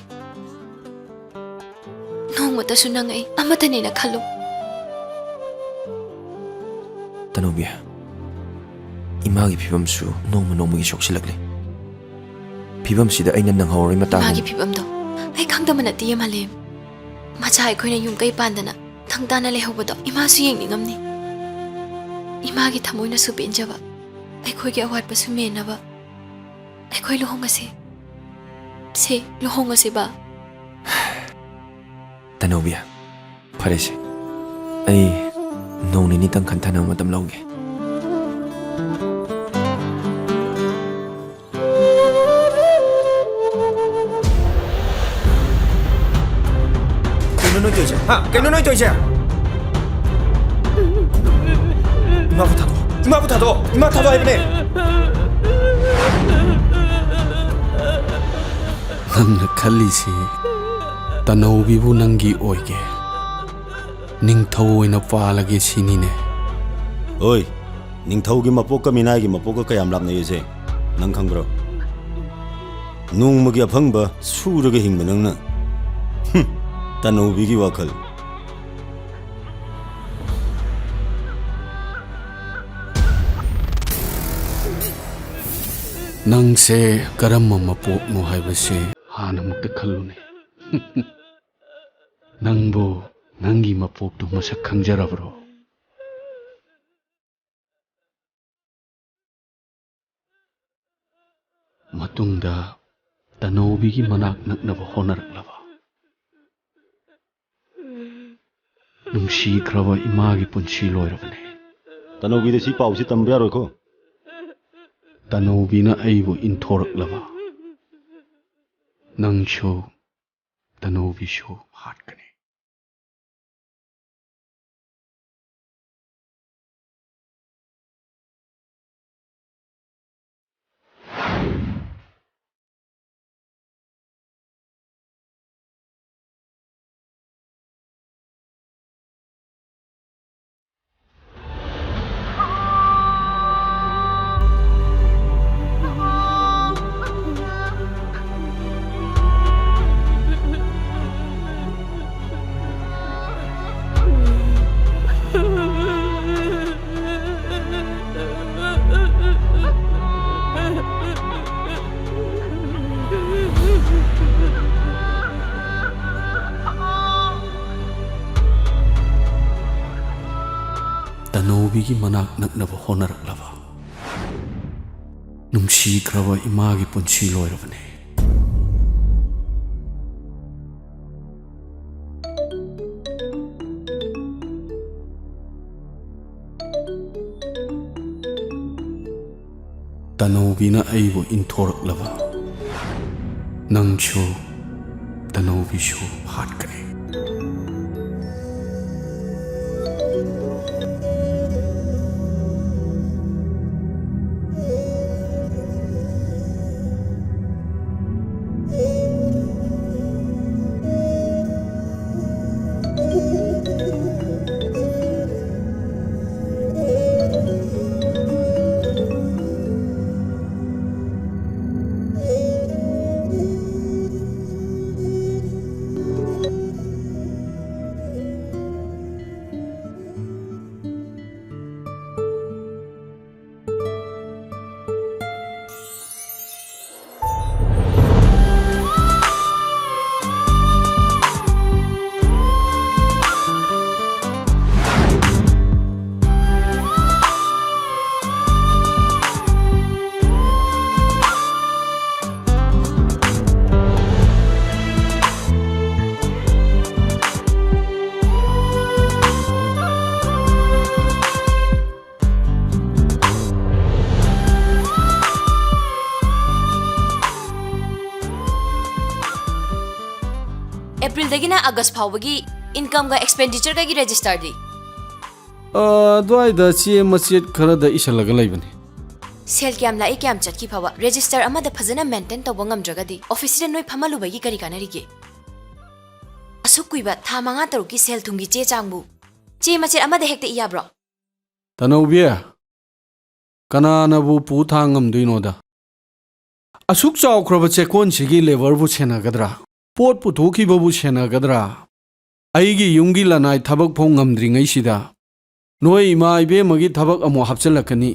ꯅꯣꯡꯃꯇꯁꯨ ꯅꯪ ꯑꯩ ꯑꯃꯠꯇꯅꯦꯅ ꯈꯜꯂꯨ꯫ ꯇꯅꯧꯕꯤ, ꯏꯃꯥꯒꯤ ꯐꯤꯕꯝꯁꯨ ꯅꯣꯡꯃ ꯅꯣꯡꯃꯒꯤ ꯁꯣꯛꯁꯤꯜꯂꯛꯂꯤ꯫ ꯐꯤꯕꯝꯁꯤꯗ ꯑꯩꯅ ꯅꯪꯍꯧꯔꯣꯏ ꯃꯇꯥꯒꯨꯝ ꯏꯃꯥꯒꯤ ꯐꯤꯕꯝꯗꯣ ꯑꯩ ꯈꯪꯗꯕ ꯅꯠꯇꯦ, ꯃꯥꯂꯦꯝ꯫ ꯃꯆꯥ ꯑꯩꯈꯣꯏꯅ ꯌꯨꯝ ꯀꯩ ꯄꯥꯟꯗꯅ ꯊꯪ ꯇꯥꯅ ꯂꯩꯍꯧꯕꯗꯣ ꯏꯃꯥꯁꯨ ꯌꯦꯡꯅꯤꯡꯉꯝꯅꯤ꯫ ꯏꯃꯥꯒꯤ ꯊꯃꯣꯏꯅꯁꯨ ꯄꯦꯟꯖꯕ, ꯑꯩꯈꯣꯏꯒꯤ ꯑꯋꯥꯠꯄꯁꯨ ꯃꯦꯟꯅꯕ꯫ ꯑꯩꯈꯣꯏ ꯂꯨꯍꯣꯡꯉꯁꯦ꯫ ꯁꯦ, ꯂꯨꯍꯣꯡꯉꯁꯦ, ꯕꯥ꯫ ꯇꯅꯧꯕꯤ, ꯐꯔꯦꯁꯦ꯫ ꯑꯩ ꯅꯣꯡ ꯅꯤꯅꯤꯇꯪ ꯈꯟꯊꯅꯕ ꯃꯇꯝ ꯂꯧꯒꯦ꯫ ꯀꯩꯅꯣ ꯅꯣꯏ ꯇꯧꯔꯤꯁꯦ? ꯍꯥ? ꯀꯩꯅꯣ ꯅꯣꯏ ꯇꯧꯔꯤꯁꯦ? ꯏꯃꯥꯕꯨ ꯊꯥꯗꯣꯛꯑꯣ꯫ ꯏꯃꯥꯕꯨ ꯊꯥꯗꯣꯛꯑꯣ꯫ ꯏꯃꯥ ꯊꯥꯗꯣꯛꯑꯣ ꯍꯥꯏꯕꯅꯦ꯫ ꯅꯪꯅ ꯈꯜꯂꯤꯁꯤ ꯇꯅꯧꯕꯤꯕꯨ ꯅꯪꯒꯤ ꯑꯣꯏꯒꯦ, ꯅꯤꯡꯊꯧ ꯑꯣꯏꯅ ꯄꯥꯜꯂꯒꯦ ꯁꯤꯅꯤꯅꯦ꯫ ꯍꯣꯏ, ꯅꯤꯡꯊꯧꯒꯤ ꯃꯄꯣꯛꯀ ꯃꯤꯅꯥꯏꯒꯤ ꯃꯄꯣꯛꯀ ꯀꯌꯥꯝ ꯂꯥꯞꯅꯩ ꯑꯁꯦ ꯅꯪ ꯈꯪꯕ꯭ꯔꯣ? ꯅꯣꯡꯃꯒꯤ ꯑꯐꯪꯕ ꯁꯨꯔꯒ ꯍꯤꯡꯕ ꯅꯪꯅ, ꯍꯨꯝ, ꯇꯅꯧꯕꯤꯒꯤ ꯋꯥꯈꯜ꯫ ꯅꯪꯁꯦ ꯀꯔꯝꯕ ꯃꯄꯣꯛꯅꯣ ꯍꯥꯏꯕꯁꯦ ꯍꯥꯟꯅꯃꯨꯛꯇ ꯈꯜꯂꯨꯅꯦ꯫ ꯅꯪꯕꯨ ꯅꯪꯒꯤ ꯃꯄꯣꯛꯇꯨ ꯃꯁꯛ ꯈꯪꯖꯔꯕ꯭ꯔꯣ? ꯃꯇꯨꯡꯗ ꯇꯅꯧꯕꯤꯒꯤ ꯃꯅꯥꯛ ꯅꯛꯅꯕ ꯍꯣꯠꯅꯔꯛꯂꯕ? ꯅꯨꯡꯁꯤꯈ꯭ꯔꯕ ꯏꯃꯥꯒꯤ ꯄꯨꯟꯁꯤ ꯂꯣꯏꯔꯕꯅꯦ꯫ ꯇꯅꯧꯕꯤꯗ ꯁꯤ ꯄꯥꯎꯁꯤ ꯇꯝꯕ ꯌꯥꯔꯣꯏꯀꯣ꯫ ꯇꯅꯧꯕꯤꯅ ꯑꯩꯕꯨ ꯏꯟꯊꯣꯔꯛꯂꯕ, ꯅꯪꯁꯨ ꯇꯅꯧꯕꯤꯁꯨ ꯍꯥꯠꯀꯅꯤ꯫ ꯇꯅꯧꯕꯤꯒꯤ ꯃꯅꯥꯛ ꯅꯛꯅꯕ ꯍꯣꯠꯅꯔꯛꯂꯕ ꯅꯨꯡꯁꯤꯈ꯭ꯔꯕ ꯏꯃꯥꯒꯤ ꯄꯨꯟꯁꯤ ꯂꯣꯏꯔꯕꯅꯤ꯫ ꯇꯅꯧꯕꯤꯅ ꯑꯩꯕꯨ ꯏꯟꯊꯣꯔꯛꯂꯕ, ꯅꯪꯁꯨ ꯇꯅꯧꯕꯤꯁꯨ ꯍꯥꯠꯀꯅꯤ꯫ ꯑꯦꯄ꯭ꯔꯤꯜꯗꯒꯤꯅ ꯑꯥꯒꯁ ꯐꯥꯎꯕꯒꯤ ꯏꯟꯀꯝꯒ ꯑꯦꯛꯁꯄꯦꯟꯗꯤꯆꯔꯒꯒꯤ ꯔꯦꯖꯤꯁꯇꯔꯗꯤ? ꯑ, ꯑꯗꯨꯋꯥꯏꯗ ꯆꯦ ꯃꯆꯦꯠ ꯈꯔꯗ ꯏꯁꯜꯂꯒ ꯂꯩꯕꯅꯤ꯫ ꯁꯦꯜ ꯀꯌꯥꯝ ꯂꯥꯛꯏ, ꯀꯌꯥꯝ ꯆꯠꯈꯤ ꯐꯥꯎꯕ ꯔꯦꯖꯤꯁꯇꯔ ꯑꯃꯗ ꯐꯖꯅ ꯃꯦꯟꯇꯦꯟ ꯇꯧꯕ ꯉꯝꯗ꯭ꯔꯒꯗꯤ ꯑꯣꯐꯤꯁꯁꯤꯗ ꯅꯣꯏ ꯐꯝꯍꯜꯂꯨꯕꯒꯤ ꯀꯔꯤ ꯀꯥꯟꯅꯔꯤꯒꯦ? ꯑꯁꯨꯛ ꯀꯨꯏꯕ ꯊꯥ ꯃꯉꯥ ꯇꯔꯨꯛꯀꯤ ꯁꯦꯜ ꯊꯨꯝꯒꯤ ꯆꯦ ꯆꯥꯡꯕꯨ ꯆꯦ ꯃꯆꯦꯠ ꯑꯃꯗ ꯍꯦꯛꯇ ꯏ ꯌꯥꯕ꯭ꯔꯣ? ꯇꯅꯧꯕꯤ, ꯀꯅꯥꯅꯕꯨ ꯄꯨ ꯊꯥꯡ ꯉꯝꯗꯣꯏꯅꯣꯗ? ꯑꯁꯨꯛ ꯆꯥꯎꯈ꯭ꯔꯕ ꯆꯦꯛꯀꯣꯟꯁꯤꯒꯤ ꯂꯦꯕꯔꯕꯨ ꯁꯦꯟꯅꯒꯗ꯭ꯔꯥ? ꯄꯣꯠ ꯄꯨꯊꯣꯛꯈꯤꯕꯕꯨ ꯁꯦꯟꯅꯒꯗ꯭ꯔꯥ? ꯑꯩꯒꯤ ꯌꯨꯝꯒꯤ ꯂꯅꯥꯏ ꯊꯕꯛ ꯐꯥꯎ ꯉꯝꯗ꯭ꯔꯤꯉꯩꯁꯤꯗ ꯅꯣꯏ ꯏꯃꯥ ꯏꯕꯦꯝꯃꯒꯤ ꯊꯕꯛ ꯑꯃꯨꯛ ꯍꯥꯞꯆꯤꯜꯂꯛꯀꯅꯤ꯫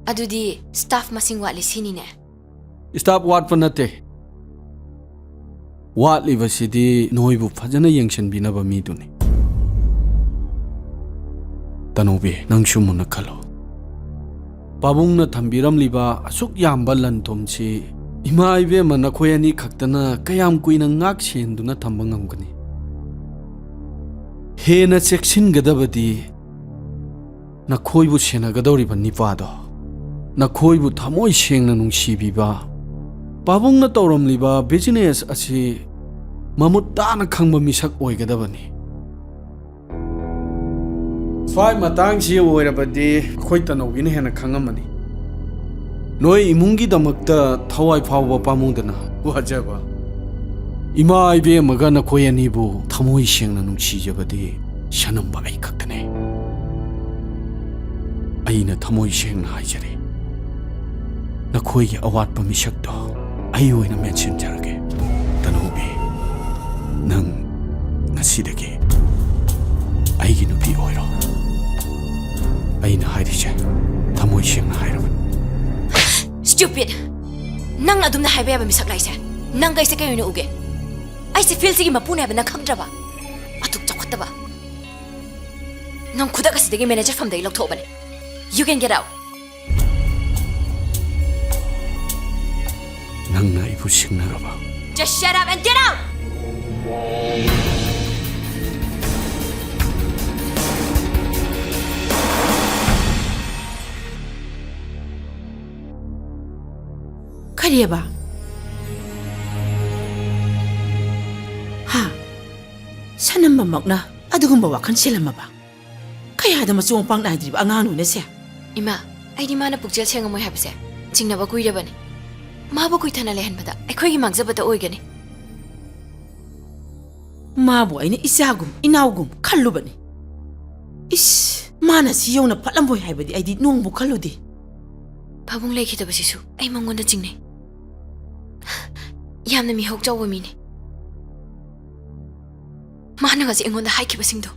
ꯑꯗꯨꯗꯤ ꯁ꯭ꯇꯥꯐ ꯃꯁꯤꯡ ꯋꯥꯠꯂꯤ ꯁꯤꯅꯤꯅꯦ? ꯁ꯭ꯇꯥꯐ ꯋꯥꯠꯄ ꯅꯠꯇꯦ꯫ ꯋꯥꯠꯂꯤꯕꯁꯤꯗꯤ ꯅꯣꯏꯕꯨ ꯐꯖꯅ ꯌꯦꯡꯁꯤꯟꯕꯤꯅꯕ ꯃꯤꯗꯨꯅꯤ꯫ ꯇꯅꯧꯕꯤ, ꯅꯪꯁꯨ ꯃꯨꯟꯅ ꯈꯜꯂꯣ꯫ ꯄꯥꯕꯨꯡꯅ ꯊꯝꯕꯤꯔꯝꯂꯤꯕ ꯑꯁꯨꯛ ꯌꯥꯝꯕ ꯂꯟ ꯊꯨꯝꯁꯤ ꯏꯃꯥ ꯏꯕꯦꯝꯃ ꯅꯈꯣꯏ ꯑꯅꯤ ꯈꯛꯇꯅ ꯀꯌꯥꯝ ꯀꯨꯏꯅ ꯉꯥꯛ ꯁꯦꯟꯗꯨꯅ ꯊꯝꯕ ꯉꯝꯒꯅꯤ? ꯍꯦꯟꯅ ꯆꯦꯛꯁꯤꯟꯒꯗꯕꯗꯤ ꯅꯈꯣꯏꯕꯨ ꯁꯦꯟꯅꯒꯗꯧꯔꯤꯕ ꯅꯤꯄꯥꯗꯣ, ꯅꯈꯣꯏꯕꯨ ꯊꯃꯣꯏ ꯁꯦꯡꯅ ꯅꯨꯡꯁꯤꯕꯤꯕ, ꯄꯥꯕꯨꯡꯅ ꯇꯧꯔꯝꯂꯤꯕ ꯕꯤꯖꯤꯅꯦꯁ ꯑꯁꯤ ꯃꯃꯨꯠ ꯇꯥꯅ ꯈꯪꯕ ꯃꯤꯁꯛ ꯑꯣꯏꯒꯗꯕꯅꯤ꯫ ꯁ꯭ꯋꯥꯏ ꯃꯇꯥꯡꯁꯤ ꯑꯣꯏꯔꯕꯗꯤ ꯑꯩꯈꯣꯏ ꯇꯅꯧꯕꯤꯅ ꯍꯦꯟꯅ ꯈꯪꯉꯝꯃꯅꯤ꯫ ꯅꯣꯏ ꯏꯃꯨꯡꯒꯤꯗꯃꯛꯇ ꯊꯋꯥꯏ ꯐꯥꯎꯕ ꯄꯥꯝꯃꯨꯗꯅ ꯋꯥꯖꯕ ꯏꯃꯥ ꯏꯕꯦꯝꯃꯒ ꯅꯈꯣꯏ ꯑꯅꯤꯕꯨ ꯊꯃꯣꯏ ꯁꯦꯡꯅ ꯅꯨꯡꯁꯤꯖꯕꯗꯤ ꯁꯅꯝꯕ ꯑꯩ ꯈꯛꯇꯅꯦ꯫ ꯑꯩꯅ ꯊꯃꯣꯏ ꯁꯦꯡꯅ ꯍꯥꯏꯖꯔꯤ, ꯅꯈꯣꯏꯒꯤ ꯑꯋꯥꯠꯄ ꯃꯤꯁꯛꯇꯣ ꯑꯩ ꯑꯣꯏꯅ ꯃꯦꯟꯁꯤꯟꯖꯔꯒꯦ꯫ ꯇꯅꯧꯕꯤ, ꯅꯪ ꯉꯁꯤꯗꯒꯤ ꯑꯩꯒꯤ ꯅꯨꯄꯤ ꯑꯣꯏꯔꯣ꯫ ꯑꯩꯅ ꯍꯥꯏꯔꯤꯁꯦ ꯊꯃꯣꯏ ꯁꯦꯡꯅ ꯍꯥꯏꯔꯕꯅꯤ꯫ Stupid! ꯅꯪ ꯑꯗꯨꯝꯅ ꯍꯥꯏꯕ ꯌꯥꯕ ꯃꯤꯁꯛ ꯂꯥꯏꯁꯦ? ꯅꯪ ꯑꯩꯁꯦ ꯀꯩ ꯑꯣꯏꯅ ꯎꯒꯦ? ꯑꯩꯁꯦ ꯐꯤꯜꯁꯤꯒꯤ ꯃꯄꯨꯅꯦ ꯍꯥꯏꯕ ꯅꯪ ꯈꯪꯗ꯭ꯔꯕ? ꯑꯗꯨꯛ ꯆꯥꯎꯈꯠꯇꯕ꯫ ꯅꯪ ꯈꯨꯗꯛ ꯑꯁꯤꯗꯒꯤ manager ꯐꯝꯗꯒꯤ ꯂꯧꯊꯣꯛꯑꯕꯅꯦ꯫ You can get out. ꯅꯪꯅ ꯑꯩꯕꯨ ꯁꯤꯡꯅꯔꯕ? Just shut up and get out! ꯀꯔꯤꯑꯕ? ꯁꯅꯝꯕꯃꯛꯅ ꯑꯗꯨꯒꯨꯝꯕ ꯋꯥꯈꯜ ꯁꯦꯜꯂꯝꯃꯕ? ꯀꯌꯥꯗ ꯃꯆꯨ ꯃꯄꯥꯡ ꯅꯥꯏꯗ꯭ꯔꯤꯕ ꯑꯉꯥꯡꯅꯣꯅꯦ ꯁꯦ? ꯏꯃꯥ, ꯑꯩꯗꯤ ꯃꯥꯅ ꯄꯨꯛꯆꯦꯜ ꯁꯦꯡꯉꯝꯃꯣꯏ ꯍꯥꯏꯕꯁꯦ ꯆꯤꯡꯅꯕ ꯀꯨꯏꯔꯕꯅꯤ꯫ ꯃꯥꯕꯨ ꯀꯨꯏꯊꯅ ꯂꯩꯍꯟꯕꯗ ꯑꯩꯈꯣꯏꯒꯤ ꯃꯥꯡꯖꯕꯇ ꯑꯣꯏꯒꯅꯤ꯫ ꯃꯥꯕꯨ ꯑꯩꯅ ꯏꯆꯥꯒꯨꯝ ꯏꯅꯥꯎꯒꯨꯝ ꯈꯜꯂꯨꯕꯅꯤ꯫ ꯏꯁ, ꯃꯥꯅ ꯁꯤ ꯌꯧꯅ ꯐꯠꯂꯝꯃꯣꯏ ꯍꯥꯏꯕꯗꯤ ꯑꯩꯗꯤ ꯅꯣꯡꯕꯨ ꯈꯜꯂꯨꯗꯦ꯫ ꯄꯥꯕꯨꯡ ꯂꯩꯈꯤꯗꯕꯁꯤꯁꯨ ꯑꯩ ꯃꯉꯣꯟꯗ ꯆꯤꯡꯅꯩ꯫ ꯌꯥꯝꯅ ꯃꯤꯍꯧ ꯆꯥꯎꯕ ꯃꯤꯅꯤ꯫ ꯃꯥꯅ ꯉꯁꯤ ꯑꯩꯉꯣꯟꯗ ꯍꯥꯏꯈꯤꯕꯁꯤꯡꯗꯣ꯫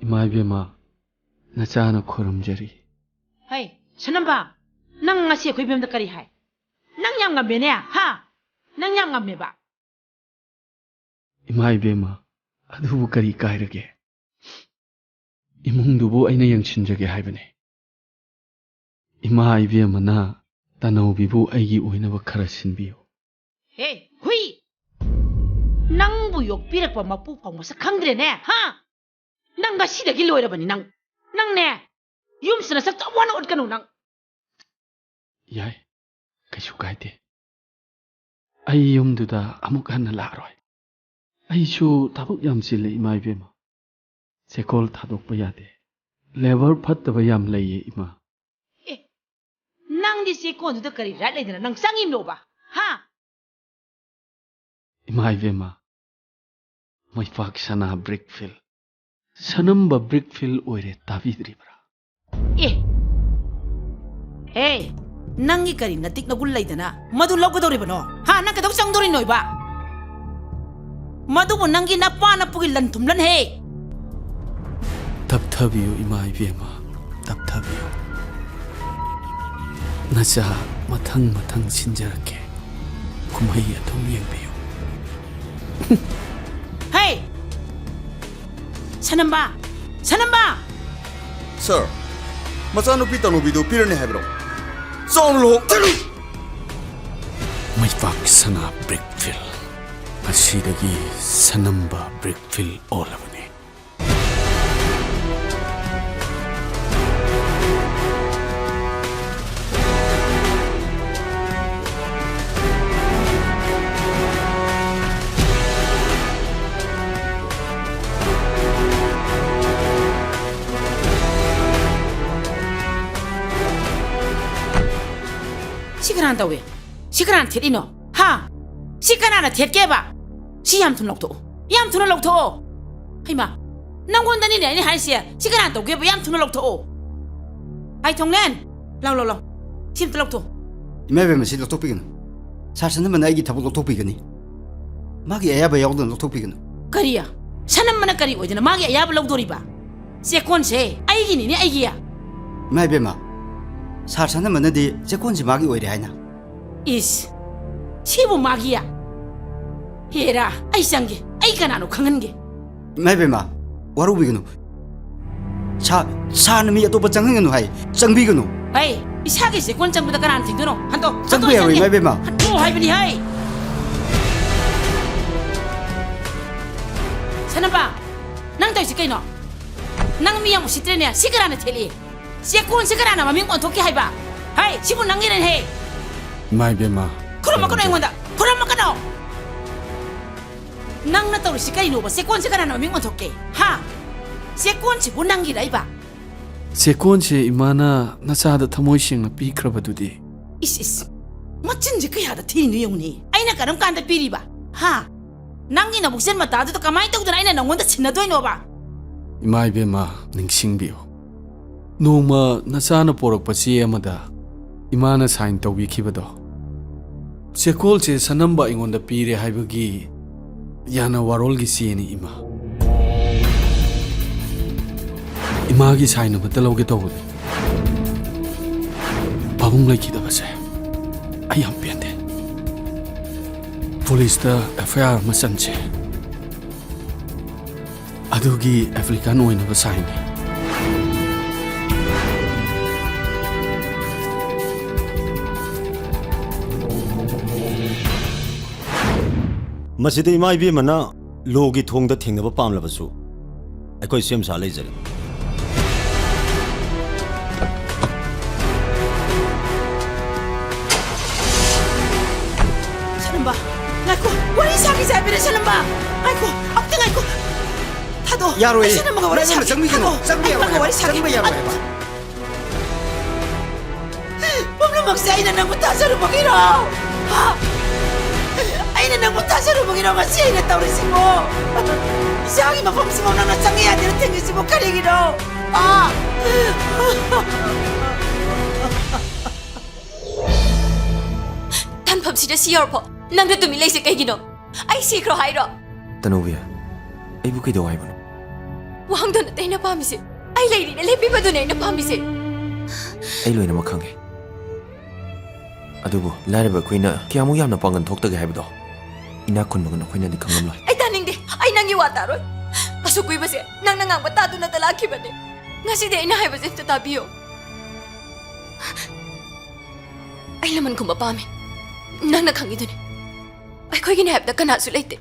ꯏꯃꯥ ꯏꯕꯦꯝꯃ, ꯅꯆꯥꯅ ꯈꯨꯔꯨꯝꯖꯔꯤ꯫ ꯍꯩ, ꯁꯅꯝꯕ, ꯅꯪ ꯉꯁꯤ ꯑꯩꯈꯣꯏ ꯏꯕꯦꯝꯗ ꯀꯔꯤ ꯍꯥꯏ? ꯅꯪ ꯌꯥꯝ ꯉꯝꯃꯦꯅꯦ, ꯍꯥ? ꯅꯪ ꯌꯥꯝ ꯉꯝꯃꯦꯕ꯫ ꯏꯃꯥ ꯏꯕꯦꯝꯃ, ꯑꯗꯨꯕꯨ ꯀꯔꯤ ꯀꯥꯏꯔꯒꯦ? ꯏꯃꯨꯡꯗꯨꯕꯨ ꯑꯩꯅ ꯌꯦꯡꯁꯤꯟꯖꯒꯦ ꯍꯥꯏꯕꯅꯤ꯫ ꯏꯃꯥ ꯏꯕꯦꯝꯃꯅ ꯇꯅꯧꯕꯤꯕꯨ ꯑꯩꯒꯤ ꯑꯣꯏꯅꯕ ꯈꯔ ꯁꯤꯟꯕꯤꯌꯨ꯫ ꯍꯦ, ꯍꯨꯏ! ꯅꯪꯕꯨ ꯌꯣꯛꯄꯤꯔꯛꯄ ꯃꯄꯨ ꯐꯥꯎ ꯃꯁꯛ ꯈꯪꯗ꯭ꯔꯦꯅꯦ, ꯍꯥ? ꯅꯪ ꯉꯁꯤꯗꯒꯤ ꯂꯣꯏꯔꯕꯅꯤ ꯅꯪ꯫ ꯅꯪꯅꯦ, ꯌꯨꯝꯁꯤꯗ ꯅꯁꯛ ꯆꯥꯎ ꯋꯥꯅ ꯎꯠꯀꯅꯨ ꯅꯪ꯫ ꯌꯥꯏ, ꯀꯩꯁꯨ ꯀꯥꯏꯗꯦ꯫ ꯑꯩ ꯌꯨꯝꯗꯨꯗ ꯑꯃꯨꯛ ꯍꯟꯅ ꯂꯥꯛꯑꯔꯣꯏ꯫ ꯑꯩꯁꯨ ꯊꯕꯛ ꯌꯥꯝ ꯆꯤꯜꯂꯦ, ꯏꯃꯥ ꯏꯕꯦꯝꯃ꯫ ꯆꯦꯀꯣꯜ ꯊꯥꯗꯣꯛꯄ ꯌꯥꯗꯦ꯫ ꯂꯦꯕꯔ ꯐꯠꯇꯕ ꯌꯥꯝ ꯂꯩꯌꯦ, ꯏꯃꯥ꯫ ꯑꯦ, ꯅꯪꯗꯤ ꯆꯦꯀꯣꯟꯗꯨꯗ ꯀꯔꯤ ꯔꯥꯏꯠ ꯂꯩꯗꯅ ꯅꯪ ꯆꯪꯉꯤꯝꯅꯣꯕ? ꯍꯥ? ꯏꯃꯥ ꯏꯕꯦꯝꯃ, ꯃꯩꯄꯥꯛ ꯁꯅꯥ ꯕ꯭ꯔꯤꯛ ꯐꯤꯜ, ꯁꯅꯝꯕ ꯕ꯭ꯔꯤꯛ ꯐꯤꯜ ꯑꯣꯏꯔꯦ, ꯇꯥꯕꯤꯗ꯭ꯔꯤꯕ꯭ꯔꯥ? ꯑꯦ! ꯍꯦ! ꯅꯪꯒꯤ ꯀꯔꯤ ꯅꯇꯤꯛ ꯅꯒꯨꯟ ꯂꯩꯗꯅ ꯃꯗꯨ ꯂꯧꯒꯗꯧꯔꯤꯕꯅꯣ? ꯍꯥ? ꯅꯪ ꯀꯩꯗꯧ ꯆꯪꯗꯣꯔꯤꯅꯣꯏꯕ? ꯃꯗꯨꯕꯨ ꯅꯪꯒꯤ ꯅꯄꯥ ꯅꯄꯨꯒꯤ ꯂꯟ ꯊꯨꯝꯂꯟ ꯍꯦ! ꯇꯞꯊꯕꯤꯌꯨ ꯏꯃꯥ ꯏꯕꯦꯝꯃ, ꯇꯞꯊꯕꯤꯌꯨ꯫ ꯅꯆꯥ ꯃꯊꯪ ꯃꯊꯪ ꯁꯤꯟꯖꯔꯛꯀꯦ꯫ ꯀꯨꯝꯍꯩ ꯑꯗꯨꯝ ꯌꯦꯡꯕꯤꯌꯨ꯫ ꯍꯦ! ꯁꯅꯝꯕ! ꯁꯅꯝꯕ! ꯁꯥꯔ, ꯃꯆꯥꯅꯨꯄꯤ ꯇꯅꯨꯕꯤꯗꯨ ꯄꯤꯔꯅꯤ ꯍꯥꯏꯕ꯭ꯔꯣ? ꯆꯥꯎꯅ ꯂꯨꯍꯣꯡ-, ꯆꯠꯂꯨ! ꯄꯥꯛ ꯁꯅꯥ ꯕ꯭ꯔꯤꯛꯐꯤꯜ꯫ ꯉꯁꯤꯗꯒꯤ ꯁꯅꯝꯕ ꯕ꯭ꯔꯤꯛꯐꯤꯜ ꯑꯣꯜꯂꯕꯅꯤ꯫ ꯁꯤ ꯀꯅꯥꯅ ꯇꯧꯏ? ꯁꯤ ꯀꯅꯥꯅ ꯊꯦꯠꯂꯤꯅꯣ? ꯍꯥ? ꯁꯤ ꯀꯅꯥꯅ ꯊꯦꯠꯀꯦꯕ? ꯁꯤ ꯌꯥꯝ ꯊꯨꯅ ꯂꯧꯊꯣꯛꯑꯣ꯫ ꯌꯥꯝ ꯊꯨꯅ ꯂꯧꯊꯣꯛꯑꯣ꯫ ꯍꯩꯃꯥ, ꯅꯪꯉꯣꯟꯗꯅꯤꯅꯦ ꯑꯩꯅ ꯍꯥꯏꯔꯤꯁꯦ꯫ ꯁꯤ ꯀꯅꯥꯅ ꯇꯧꯒꯦꯕ? ꯌꯥꯝ ꯊꯨꯅ ꯂꯧꯊꯣꯛꯑꯣ꯫ ꯍꯥꯏ ꯊꯣꯡꯂꯦꯟ, ꯂꯥꯎ, ꯂꯥꯎ, ꯂꯥꯎ꯫ ꯁꯤ ꯑꯝꯇ ꯂꯧꯊꯣꯛꯑꯣ꯫ ꯏꯃꯥ ꯏꯕꯦꯝꯃ, ꯁꯤ ꯂꯧꯊꯣꯛꯄꯤꯒꯅꯨ꯫ ꯁꯥꯔ ꯁꯅꯝꯕꯅ ꯑꯩꯒꯤ ꯊꯕꯛ ꯂꯧꯊꯣꯛꯄꯤꯒꯅꯤ꯫ ꯃꯥꯒꯤ ꯑꯌꯥꯕ ꯌꯥꯎꯗꯅ ꯂꯧꯊꯣꯛꯄꯤꯒꯅꯨ꯫ ꯀꯔꯤ? ꯁꯅꯝꯕꯅ ꯀꯔꯤ ꯑꯣꯏꯗꯅ ꯃꯥꯒꯤ ꯑꯌꯥꯕ ꯂꯧꯗꯣꯔꯤꯕ? ꯆꯦꯛꯀꯣꯟꯁꯦ ꯑꯩꯒꯤꯅꯤꯅꯦ, ꯑꯩꯒꯤ꯫ ꯏꯃꯥ ꯏꯕꯦꯝꯃ, ꯁꯥꯔ ꯁꯅꯝꯕꯅꯗꯤ ꯆꯦꯛꯀꯣꯟꯁꯦ ꯃꯥꯒꯤ ꯑꯣꯏꯔꯦ ꯍꯥꯏꯅ꯫ ꯏꯁ, ꯁꯤꯕꯨ ꯃꯥꯒꯤ? ꯍꯦꯔꯥ, ꯑꯩ ꯆꯪꯒꯦ, ꯑꯩ ꯀꯅꯥꯅꯣ ꯈꯪꯍꯟꯒꯦ꯫ ꯏꯃꯥ ꯏꯕꯦꯝꯃ, ꯋꯥꯔꯧꯕꯤꯒꯅꯨ꯫ ꯁꯥ-, ꯁꯥꯔꯅ ꯃꯤ ꯑꯇꯣꯞꯄ ꯆꯪꯍꯟꯒꯅꯨ ꯍꯥꯏ, ꯆꯪꯕꯤꯒꯅꯨ꯫ ꯍꯩ, ꯏꯁꯥꯒꯤ ꯆꯦꯛꯀꯣꯟ ꯆꯪꯕꯗ ꯀꯅꯥꯅ ꯊꯤꯡꯗꯣꯏꯅꯣ? ꯍꯟꯇꯣ, ꯆꯪꯕ ꯍꯟꯇꯣ, ꯌꯥꯔꯣꯏ, ꯆꯪꯒꯦ꯫ ꯏꯃꯥ ꯏꯕꯦꯝꯃ꯫ ꯍꯟꯇꯣ ꯍꯥꯏꯕꯅꯤ ꯍꯩ꯫ ꯁꯅꯝꯕ, ꯅꯪ ꯇꯧꯔꯤꯁꯤ ꯀꯩꯅꯣ? ꯅꯪ ꯃꯤ ꯌꯥꯝ ꯎꯁꯤꯠꯇ꯭ꯔꯦꯅꯦ꯫ ꯁꯤ ꯀꯅꯥꯅ ꯊꯦꯠꯂꯤ? ꯆꯦꯛꯀꯣꯟꯁꯤ ꯀꯅꯥꯅ ꯃꯃꯤꯡ ꯑꯣꯟꯊꯣꯛꯀꯦ ꯍꯥꯏꯕ? ꯍꯩ, ꯁꯤꯕꯨ ꯅꯪꯒꯤꯅꯦꯍꯦ꯫ ꯏꯃꯥ ꯏꯕꯦꯝꯃ꯫ ꯈꯨꯔꯨꯝꯃꯛꯀꯅꯨ ꯑꯩꯉꯣꯟꯗ꯫ ꯈꯨꯔꯨꯝꯃꯛꯀꯅꯨ꯫ ꯅꯪꯅ ꯇꯧꯔꯤꯁꯤ ꯀꯩꯅꯣꯕ? ꯆꯦꯛꯀꯣꯟꯁꯤ ꯀꯅꯥꯅ ꯃꯃꯤꯡ ꯑꯣꯟꯊꯣꯛꯀꯦ? ꯍꯥ? ꯆꯦꯛꯀꯣꯟꯁꯤꯕꯨ ꯅꯪꯒꯤꯔ ꯏꯕ? ꯆꯦꯛꯀꯣꯟꯁꯦ ꯏꯃꯥꯅ ꯅꯆꯥꯗ ꯊꯃꯣꯏ ꯁꯦꯡꯅ ꯄꯤꯈ꯭ꯔꯕꯗꯨꯗꯤ꯫ ꯏꯁ, ꯏꯁ꯫ ꯃꯆꯤꯟꯁꯦ ꯀꯌꯥꯗ ꯊꯤꯔꯤꯅꯣ ꯌꯦꯡꯉꯨꯅꯦ꯫ ꯑꯩꯅ ꯀꯔꯝ ꯀꯥꯟꯗ ꯄꯤꯔꯤꯕ? ꯍꯥ? ꯅꯪꯒꯤ ꯅꯕꯨꯛꯆꯦꯜ ꯃꯇꯥꯗꯨꯗ ꯀꯃꯥꯏꯅ ꯇꯧꯗꯅ ꯑꯩꯅ ꯅꯪꯉꯣꯟꯗ ꯁꯤꯟꯅꯗꯣꯏꯅꯣꯕ? ꯏꯃꯥ ꯏꯕꯦꯝꯃ, ꯅꯤꯡꯁꯤꯡꯕꯤꯌꯨ꯫ ꯅꯣꯡꯃ ꯅꯆꯥꯅ ꯄꯣꯔꯛꯄ ꯆꯦ ꯑꯃꯗ ꯏꯃꯥꯅ ꯁꯥꯏꯟ ꯇꯧꯕꯤꯈꯤꯕꯗꯣ, ꯆꯦꯀꯣꯜꯁꯦ ꯁꯅꯝꯕ ꯑꯩꯉꯣꯟꯗ ꯄꯤꯔꯦ ꯍꯥꯏꯕꯒꯤ ꯌꯥꯅ ꯋꯥꯔꯣꯜꯒꯤ ꯆꯦꯅꯤ, ꯏꯃꯥ꯫ ꯏꯃꯥꯒꯤ ꯁꯥꯏꯟ ꯑꯃꯠꯇ ꯂꯧꯒꯦ ꯇꯧꯕꯅꯤ꯫ ꯄꯥꯕꯨꯡ ꯂꯩꯈꯤꯗꯕꯁꯦ ꯑꯩ ꯌꯥꯝ ꯄꯦꯟꯗꯦ꯫ ꯄꯨꯂꯤꯁꯇ ꯑꯦꯐ ꯑꯥꯏ ꯑꯥꯔ ꯑꯃ ꯆꯟꯁꯦ꯫ ꯑꯗꯨꯒꯤ ꯑꯦꯄ꯭ꯂꯤꯀꯥꯟ ꯑꯣꯏꯅꯕ ꯁꯥꯏꯟꯅꯤ꯫ ꯃꯁꯤꯗ ꯏꯃꯥ ꯏꯕꯦꯝꯃꯅ ꯂꯣꯒꯤ ꯊꯣꯡꯗ ꯊꯦꯡꯅꯕ ꯄꯥꯝꯂꯕꯁꯨ, ꯑꯩꯈꯣꯏ ꯁꯦꯝ ꯁꯥ ꯂꯩꯖꯔꯦ꯫ ꯁꯅꯝꯕ, ꯉꯥꯏꯈꯣ, ꯋꯥꯔꯤ ꯁꯥꯈꯤꯁꯦ ꯍꯥꯏꯕꯅꯦ, ꯁꯅꯝꯕ꯫ ꯉꯥꯏꯈꯣ, ꯑꯝꯇ ꯉꯥꯏꯈꯣ꯫ ꯊꯥꯗꯣꯛꯑꯣ꯫ ꯌꯥꯔꯣꯏꯌꯦ꯫ ꯑꯩ ꯁꯅꯝꯕꯒ ꯋꯥꯔꯤ ꯏꯃꯥ ꯏꯕꯦꯝꯃ, ꯁꯥꯈꯤ-, ꯆꯪꯕꯤꯒꯅꯨ꯫ ꯊꯥꯗꯣꯛꯑꯣ꯫ ꯆꯪꯕ ꯑꯩ ꯌꯥꯔꯣꯏ ꯁꯅꯝꯕꯒ ꯍꯥꯏꯕ꯫ ꯋꯥꯔꯤ ꯁꯥꯈꯤ-, ꯆꯪꯕ ꯌꯥꯔꯣꯏ ꯍꯥꯏꯕ꯫ ꯄꯨꯝꯅꯃꯛꯁꯦ ꯑꯩꯅ ꯅꯪꯕꯨ ꯊꯥꯖꯔꯨꯕꯒꯤꯔꯣ? ꯍꯥ? ꯑꯩꯅ ꯅꯪꯕꯨ ꯊꯥꯖꯔꯨꯕꯒꯤꯔꯣ ꯉꯁꯤ ꯑꯩꯅ ꯇꯧꯔꯤꯁꯤꯕꯣ? ꯏꯆꯥꯒꯤ ꯃꯐꯝꯁꯤꯐꯥꯎ ꯅꯪꯅ ꯆꯪꯉꯦ ꯌꯥꯗꯦꯅ ꯊꯤꯡꯉꯤꯁꯤꯕꯨ ꯀꯔꯤꯒꯤꯅꯣ? ꯍꯥ? ꯇꯥꯟꯐꯝꯁꯤꯗ ꯁꯤ ꯌꯧꯔꯛꯐꯥꯎ ꯅꯪꯅ ꯇꯨꯃꯤꯟ ꯂꯩꯁꯦ ꯀꯩꯒꯤꯅꯣ? ꯑꯩ ꯁꯤꯈ꯭ꯔꯣ ꯍꯥꯏꯔꯣ? ꯇꯅꯧꯕꯤ, ꯑꯩꯕꯨ ꯀꯩꯗꯧ ꯍꯥꯏꯕꯅꯣ? ꯋꯥꯍꯪꯗꯣ ꯅꯠꯇꯦ ꯑꯩꯅ ꯄꯥꯝꯃꯤꯁꯦ꯫ ꯑꯩ ꯂꯩꯔꯤꯅ ꯂꯦꯞꯄꯤꯕꯗꯨꯅꯦ ꯑꯩꯅ ꯄꯥꯝꯃꯤꯁꯦ꯫ ꯑꯩ ꯂꯣꯏꯅꯃꯛ ꯈꯪꯉꯦ꯫ ꯑꯗꯨꯕꯨ ꯂꯥꯏꯔꯕ ꯑꯩꯈꯣꯏꯅ ꯀꯌꯥꯃꯨꯛ ꯌꯥꯝꯅ ꯄꯥꯡꯒꯜ ꯊꯣꯛꯇꯒꯦ ꯍꯥꯏꯕꯗꯣ ꯏꯅꯥꯛ ꯈꯨꯟꯕꯒ ꯅꯈꯣꯏꯅꯗꯤ ꯈꯪꯂꯝꯂꯣꯏ꯫ ꯑꯩ ꯇꯥꯅꯤꯡꯗꯦ꯫ ꯑꯩ ꯅꯪꯒꯤ ꯋꯥ ꯇꯥꯔꯣꯏ꯫ ꯑꯁꯨꯛ ꯀꯨꯏꯕꯁꯦ ꯅꯪꯅ ꯉꯥꯡꯕ ꯇꯥꯗꯨꯅꯇ ꯂꯥꯛꯈꯤꯕꯅꯦ꯫ ꯉꯁꯤꯗꯤ ꯑꯩꯅ ꯍꯥꯏꯕꯁꯦ ꯑꯝꯇ ꯇꯥꯕꯤꯌꯣ꯫ ꯑꯩ ꯂꯃꯟ ꯈꯨꯝꯕ ꯄꯥꯝꯃꯤ꯫ ꯅꯪꯅ ꯈꯪꯉꯤꯗꯨꯅꯤ꯫ ꯑꯩꯈꯣꯏꯒꯤꯅꯦ ꯍꯥꯏꯕꯗ ꯀꯅꯥꯁꯨ ꯂꯩꯇꯦ꯫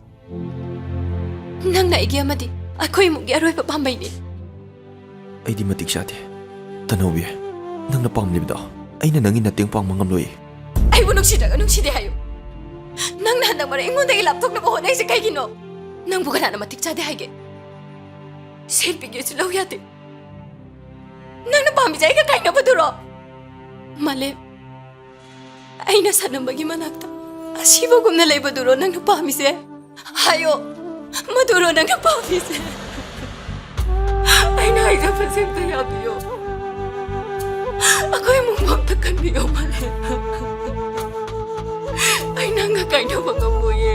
ꯅꯪꯅ ꯑꯩꯒꯤ ꯑꯃꯗꯤ ꯑꯩꯈꯣꯏ ꯏꯃꯨꯡꯒꯤ ꯑꯔꯣꯏꯕ ꯄꯥꯝꯕꯩꯅꯤ꯫ ꯑꯩꯗꯤ ꯃꯇꯤꯛ ꯆꯥꯗꯦ꯫ ꯇꯅꯧꯕꯤ, ꯅꯪꯅ ꯄꯥꯝꯂꯤꯕꯗꯣ ꯑꯩꯅ ꯅꯪꯒꯤ ꯃꯇꯦꯡ ꯄꯥꯡꯕ ꯉꯝꯂꯣꯏ꯫ ꯑꯩꯕꯨ ꯅꯨꯡꯁꯤꯗ꯭ꯔꯒ ꯅꯨꯡꯁꯤꯗꯦ ꯍꯥꯏꯌꯨ꯫ ꯅꯪꯅ ꯍꯟꯗꯛ ꯃꯔꯛ ꯑꯩꯉꯣꯟꯗꯒꯤ ꯂꯥꯞꯊꯣꯛꯅꯕ ꯍꯣꯠꯅꯩꯁꯦ ꯀꯩꯒꯤꯅꯣ? ꯅꯪꯕꯨ ꯀꯅꯥꯅ ꯃꯇꯤꯛ ꯆꯥꯗꯦ ꯍꯥꯏꯒꯦ? ꯁꯦꯜ ꯄꯤꯒꯦꯁꯨ ꯂꯧ ꯌꯥꯗꯦ꯫ ꯅꯪꯅ ꯄꯥꯝꯃꯤꯁꯦ ꯑꯩꯒ ꯀꯥꯏꯅꯕꯗꯨꯔꯣ? ꯃꯥꯂꯦꯝ, ꯑꯩꯅ ꯁꯅꯝꯕꯒꯤ ꯃꯅꯥꯛꯇ ꯑꯁꯤꯕꯒꯨꯝꯅ ꯂꯩꯕꯗꯨꯔꯣ ꯅꯪꯅ ꯄꯥꯝꯃꯤꯁꯦ? ꯍꯥꯏꯌꯣ, ꯃꯗꯨꯔꯣ ꯅꯪꯅ ꯄꯥꯝꯃꯤꯁꯦ? ꯑꯩꯅ ꯍꯥꯏꯖꯕꯁꯦ ꯑꯝꯇ ꯌꯥꯕꯤꯌꯣ꯫ ꯑꯩꯈꯣꯏ ꯏꯃꯨꯡꯕꯨ ꯑꯝꯇ ꯀꯟꯕꯤꯌꯣ, ꯃꯥꯂꯦꯝ꯫ ꯑꯩ ꯅꯪꯒ ꯀꯥꯏꯅꯕ ꯉꯝꯃꯣꯏꯌꯦ꯫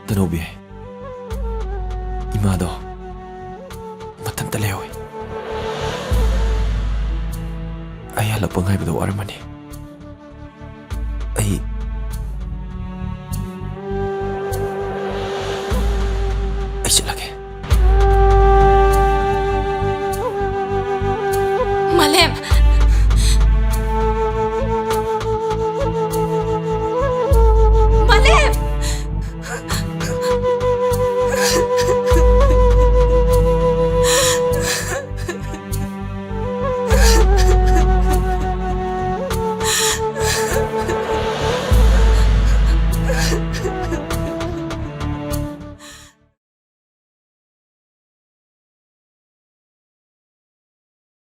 ꯇꯅꯧꯕꯤ, ꯏꯃꯥꯗꯣ ꯃꯊꯟꯇ ꯂꯩꯍꯧꯏ꯫ ꯑꯩ ꯍꯜꯂꯛꯄ ꯉꯥꯏꯕꯗ ꯋꯥꯔꯝꯃꯅꯤ꯫ ꯑꯩ, ꯑꯩ ꯆꯠꯂꯒꯦ꯫ ꯃꯥꯂꯦꯝ!